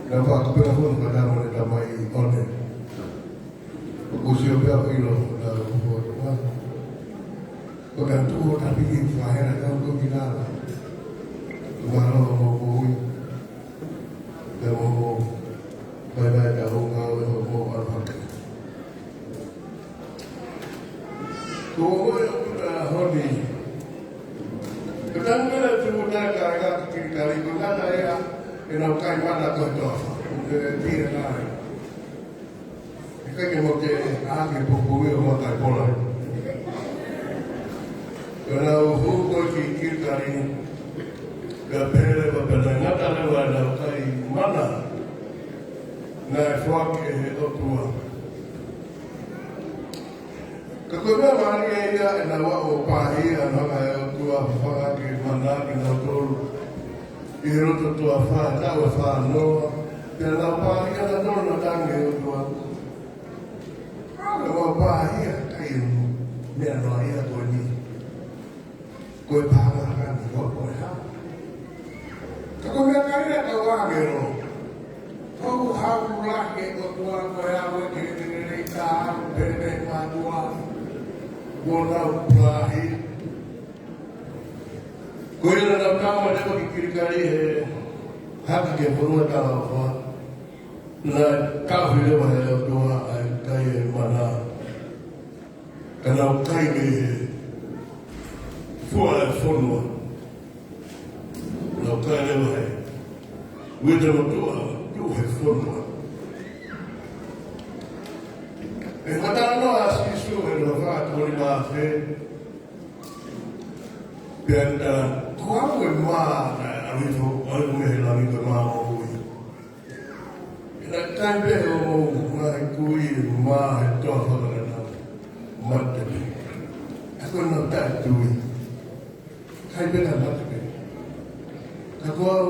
Na fa ko pina ko ka ta mo ne ta mai o ne. Ko si o pia ʻilo, na ko ko. Ko ta tu ko ta pi ki fa he na ka ko ki na. Ko ma no mo ko ui. Te mo mo. Bye bye, ka ho ka o mo mo a fa. Ko ʻoku ta honi. Ko ta ngana tu mo ta ka ka ki ka ri ko ta ka ea. ʻenau kai mana ko e toafa. ʻOku ke pia nai. ʻIkai ke mo ke ake poku ʻi ʻo makai pola. Ko ʻenau hū ko ē ki Kilikali, ka pele pa pele ngata leva ʻenau kai mana naʻe foaki ʻe he ʻOtua. Ka ko e meʻa mālie ia ʻenau aʻu ʻo pāhia, hanga ʻe he ʻOtua ʻo fafanga ʻaki e mana kinautolu ʻi he loto toafa, taʻu ʻe fāngofulu. Pea nau pāhia nautolu, naʻe tangi ʻe he ʻOtua. ʻAlu ʻo pāhia, kai e meʻa noa ia ko eni. Ko e pāhia ka ni ko e hā. Ka ko e meʻakai ʻa e kau ʻāngelo. Ko e hau lahi ʻo e ʻOtua ko e hau ʻe ke te lelei ka pele mātuʻa. Ko nau pāhia. Ko ia naʻa nau tama te ko ki Kilikali he haka ke fonua talaʻofa. Naʻe kau hile wa he ʻOtua ʻa e kai e mana. Ka nau kai mei he fua e fonua. Nau kai leva he uite motuʻa, tuʻu he fonua. ʻE matalanoa ʻa Sīsū he nofo ʻa e toko nima afe. Pea ta, ko au e mā, ʻa e ʻalu hifo, ʻalu mei he langi ko e mā moʻui. ʻE na kai pē ʻo mo ngaahi kui e mā he toafa ka na mate pē. ʻA ko na taʻe tui. Kai pē ka mate pē. Ka ko au,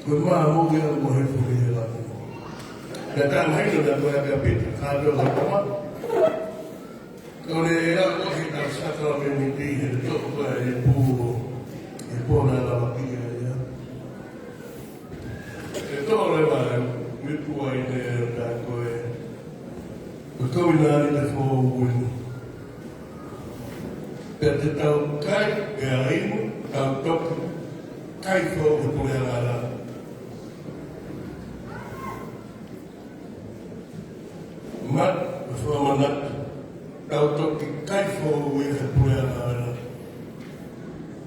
ko e mā moʻui ʻalu mo he fuhi he langi. Na tā mai na ko e ake pita, ka tō ka tama. Ko ne ea ko he ka sākalamēniti he toʻo ko e pū, e pō na lava ki ai ia. E toʻo leva e uipu ai ne tā ko e, ko e kau ina ni te fō uini. Pea te tau kai, e aimu, tau toki, kai fō he pule angara. Matu, fakamanatu, tau toki kai fō ʻi he pule angara.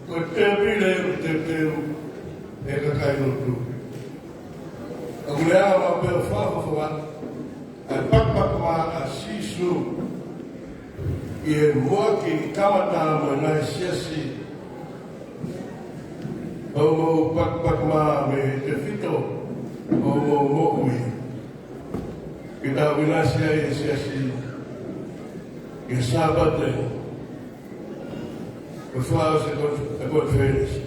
Ko e tēpile ʻoku teuteu ʻe he kakai lotu. ʻOku lea ma pea fakafofonga, ʻa e pakapaka mā ʻa Sīsū. ʻI he muʻaki kamata mo e ngaahi siasi. Hoʻomou pakapaka mā mei he tefito, hoʻomou moʻui. Ke tau ʻinasi ai e siasi, ʻi he Sāpate, ko e fā ʻo e kon-, e konifelenisi.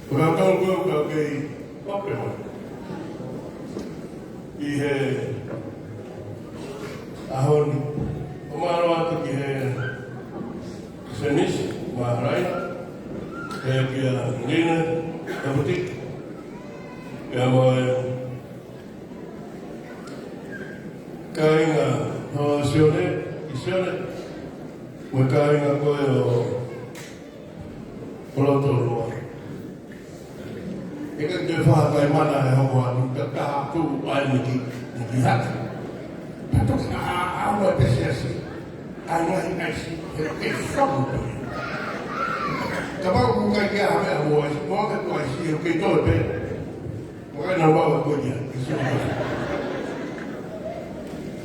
Ko kinautolu ko ē ʻoku kei ope mai ʻi he ʻaho ni. ʻOku mālō atu ki he Senisi Maharaina, pea kia Nina Taputiki, pea mo e kāinga ʻo Sione, ʻi Sione, mo e kāinga ko ē ʻo ʻo Lotoloa. ʻIkai ke fakakai mana e hoko atu, ka ka tuʻu ai ni ki, ni ki hata. Ka toki a, a, a, ua te siasi. Ai ngahi ngaisi, he ke somu tu. Kapau ʻoku ʻikai ke ʻi ai ha meʻa ʻoku ʻi ai, ko ke ʻoku ʻi ai, he ke toe pē. Ko ke na ua ko ia, ki somu.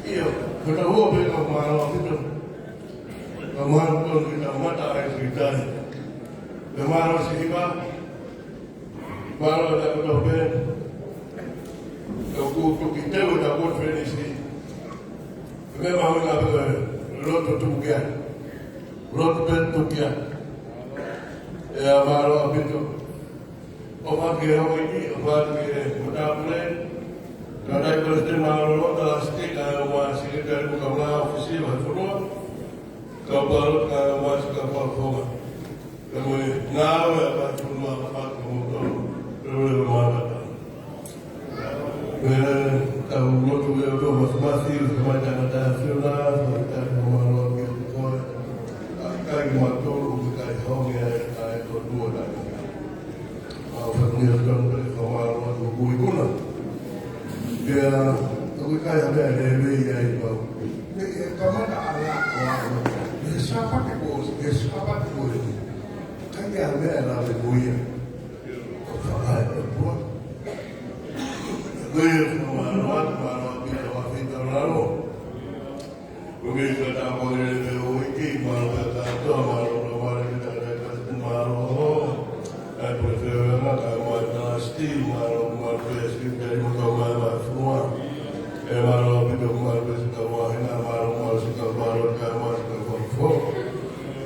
ʻIo, ko e tau ō pē ka mālō ʻaupito. Ka mālō tonu ki he tangata ai ki tai. Ka mālō Sihiva, mālō e takoto pē. Ka ʻoku tuki teu e konifelenisi. Ka meʻa mahuʻinga pē ko e lotu tuku ki ai. Lotu pē tuku ki ai. ʻIo, mālō ʻaupito. ʻOfa ki he houʻeiki, ʻofa ki he matāpule. Kātaki Palesiteni Mālōlō, Talasitī, kaeʻumaʻā Sekelitali mo e kau ngāue ʻo e ʻōfisi ʻo e fonua. Kau palōlō, kaeʻumaʻā e kau fakafofonga. Ka mo e ngāue ʻa e kau fonua, ʻofa ki he motu. Lelei mālō. Pea tau lotu ki he ʻOtua Māfimafi, ʻo e Tamai Tangata ʻa e ʻAfiona, ʻo e Tamai Mālōlō ki he koe. ʻA e kai mātou, ʻo e kai honge ai, ʻa e ʻOtua Tamai. ʻA e fakamālō atu ki he fakamālō atu ʻoku ikuna. Pea, ʻoku ʻikai ha meʻa lelei ai pau. Mei he kamata ʻa e ʻaho, mei he Sāpate ko, mei he Sāpate ko eni. ʻIkai ha meʻa lelei mo ia. ʻOku fakaʻai ʻOtua. Mālō atu, mālō ʻaupito ʻa e fika lalo. Ko e meʻa ka tau pangele me o iki, mālō pē kātoa, mālō ka mālō ki he tangata ka mālō. ʻAi pule feo e ngata, mālō ka sti, mālō, mālō pē si tari mo ka mālō fua. ʻE mālō ʻaupito, mālō pē si ka wahina, mālō, mālō si ka mālō ka mālō si ka wahifo.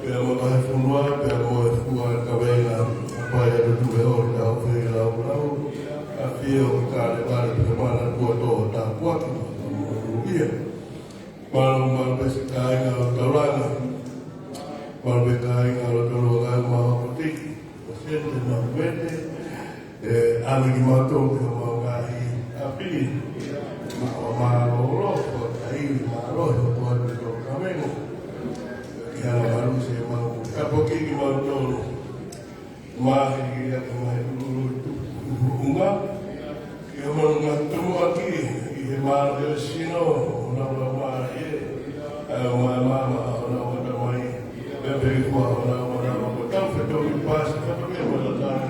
Pea mo ka he funua, pea mo e fua ka wena, pai atu tu he ori ka o fei lau lau. ʻAfio ki Kalevale, pea mana kua tō tāpuaki, mo ia. Mālō, mālō pē si kāinga ʻo Taulanga. Mālō pē kāinga ʻo Taulanga, mālō ko tiki, ʻo sente ma wete, ʻe ʻave kimautolu ki homau ngaahi ʻapi. Mālō, mālō, mālō, ko e taimi, mālō, he ko atu tō kamengo. Ki hanga malu se mau, tapuaki kimautolu. Māhili ake mai ʻulu ʻulu tu, ʻunga. Ke mana ngā tumu ʻaki, ʻi he mālō he sino, ʻo nau lau māhili, ʻa e ʻo mai māma, ʻo nau ʻatamai, pea pē i kua, ʻo nau ʻatamai, ko tau fetoʻi pasi, fetoʻi e malatana,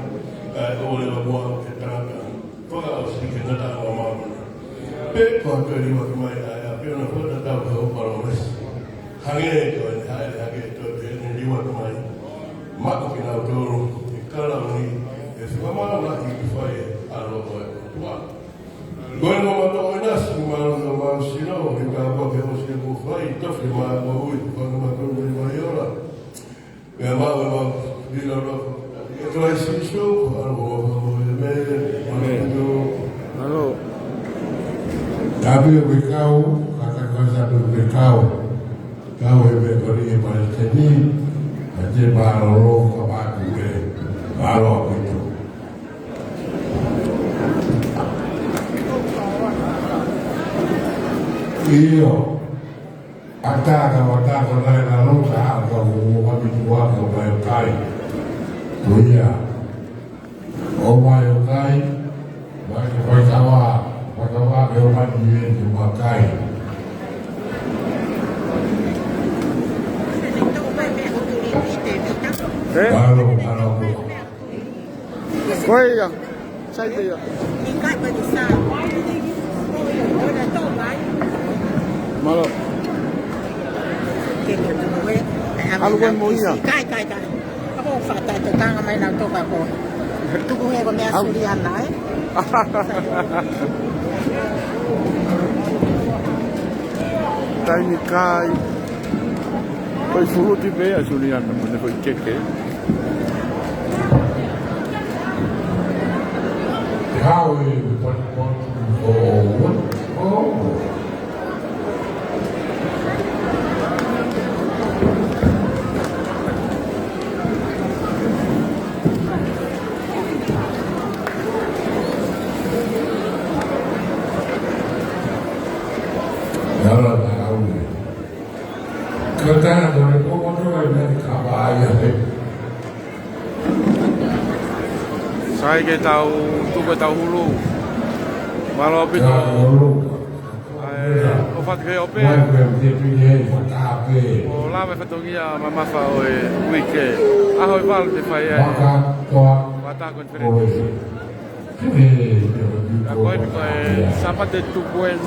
ʻa e ʻole ʻa mua ke tangata. Fakaʻosi ke ngata ʻa māmani. Pea ko e liuaki mai ʻa e ʻapi ʻo na fakatatau he ʻo palōmesi. Hangē ko e haʻele hake ʻe toe pē ʻene liuaki mai. Maʻu kinautolu ʻi he kalauni ʻe fakamālō lahi ke fai ʻa e ʻAlo ʻo e ʻOtua. Ko e no mato o ina si mālō no mau sino, ʻi ka kua ke ʻosi e kua fai, tofi mā kua ui, fanga mato no i mai ora. Pea mau e mau, ʻi la la. ʻE Kalaisi Sīsū, ʻa e mau, mau, mau, ʻēmeni. ʻĒmeni. Mālō. Tāpio ke kau, ka ka ka tāpio ke kau. Kau e me kori e palesiteni, a te mālō ka mātu e. Mālō ʻaupito. ʻIo. ʻAtā ka ʻatā ko nai na lo ka haʻa ka ʻo ʻo ka mitu ake ʻo mai ʻo kai. Ko ia. ʻO mai ʻo kai. Mai ke fai kawa. Fai kawa ke ʻo mai ki eni ʻo mai kai. ʻE? Mālō, mālō. Ko ia, sai te ia. Mālō. ʻAlu koe mo ia. Kai, kai, kai. Ako fata te tanga mai na toka ko. Tuku he ko mea Au. Suriana, ē? Taimi kai. Ko e fuluti pē ʻa Suriana, mo ne ko e keke. How are you? What, what, oh, what? Oh. Nala na au. Ka tana ko le ko ko to le ka ba ia he. Sai ke tau tuku e tau hulu. Mālō ʻaupito. Tau hulu. ʻAi, ʻo fatu ke ope. Mai ke te pili e fata pe. ʻO lava e fatongia mamafa ʻo e uike. ʻAho ʻe valu te fai ai. Maka toa. Fata konferensi. Ka ko eni ko e Sāpate tuku eni.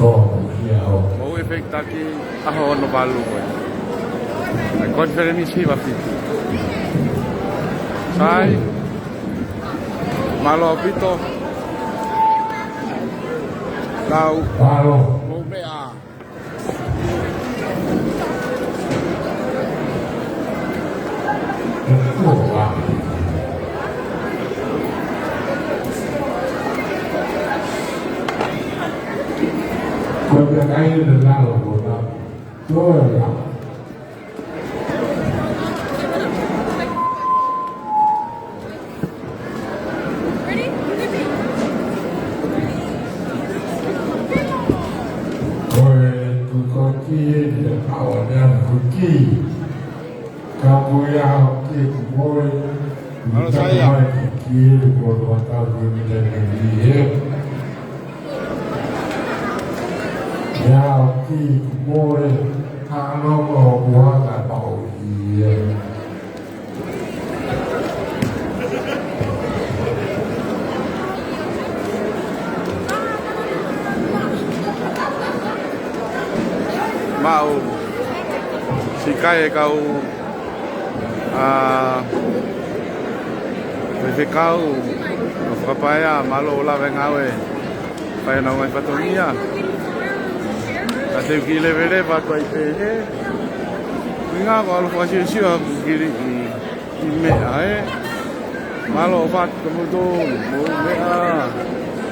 Mo e fekitaki ʻaho ono valu ko e. Konifelenisi Hiva Fiti. Sai. Mālō ʻaupito. Tau. Mālō. Mou meʻa. Ko e, ko e, ko e kī eni ʻa e ʻaho ni ʻa e kī. Ka ko ia ʻa e kī kuo moʻui. Mālō, Saia. Mai ki kī eni ko e ʻatā ko e mita ni ē. Ia ʻa e kī kuo moʻui. Ka ʻano ko e kuo hanga ʻo moʻui ē. Au, siʻi kai e kau, ʻa, faifekau, ʻo fakapaea, mālō ʻo lave ngāue, fai ʻenau ngaahi fatongia. Ka te u kiʻi leveleva atu ai pē he. Inga ko alo fakasiosio ʻoku kili ʻi, ʻi meʻa ē. Mālō ʻo fatu ka moto, mo meʻa.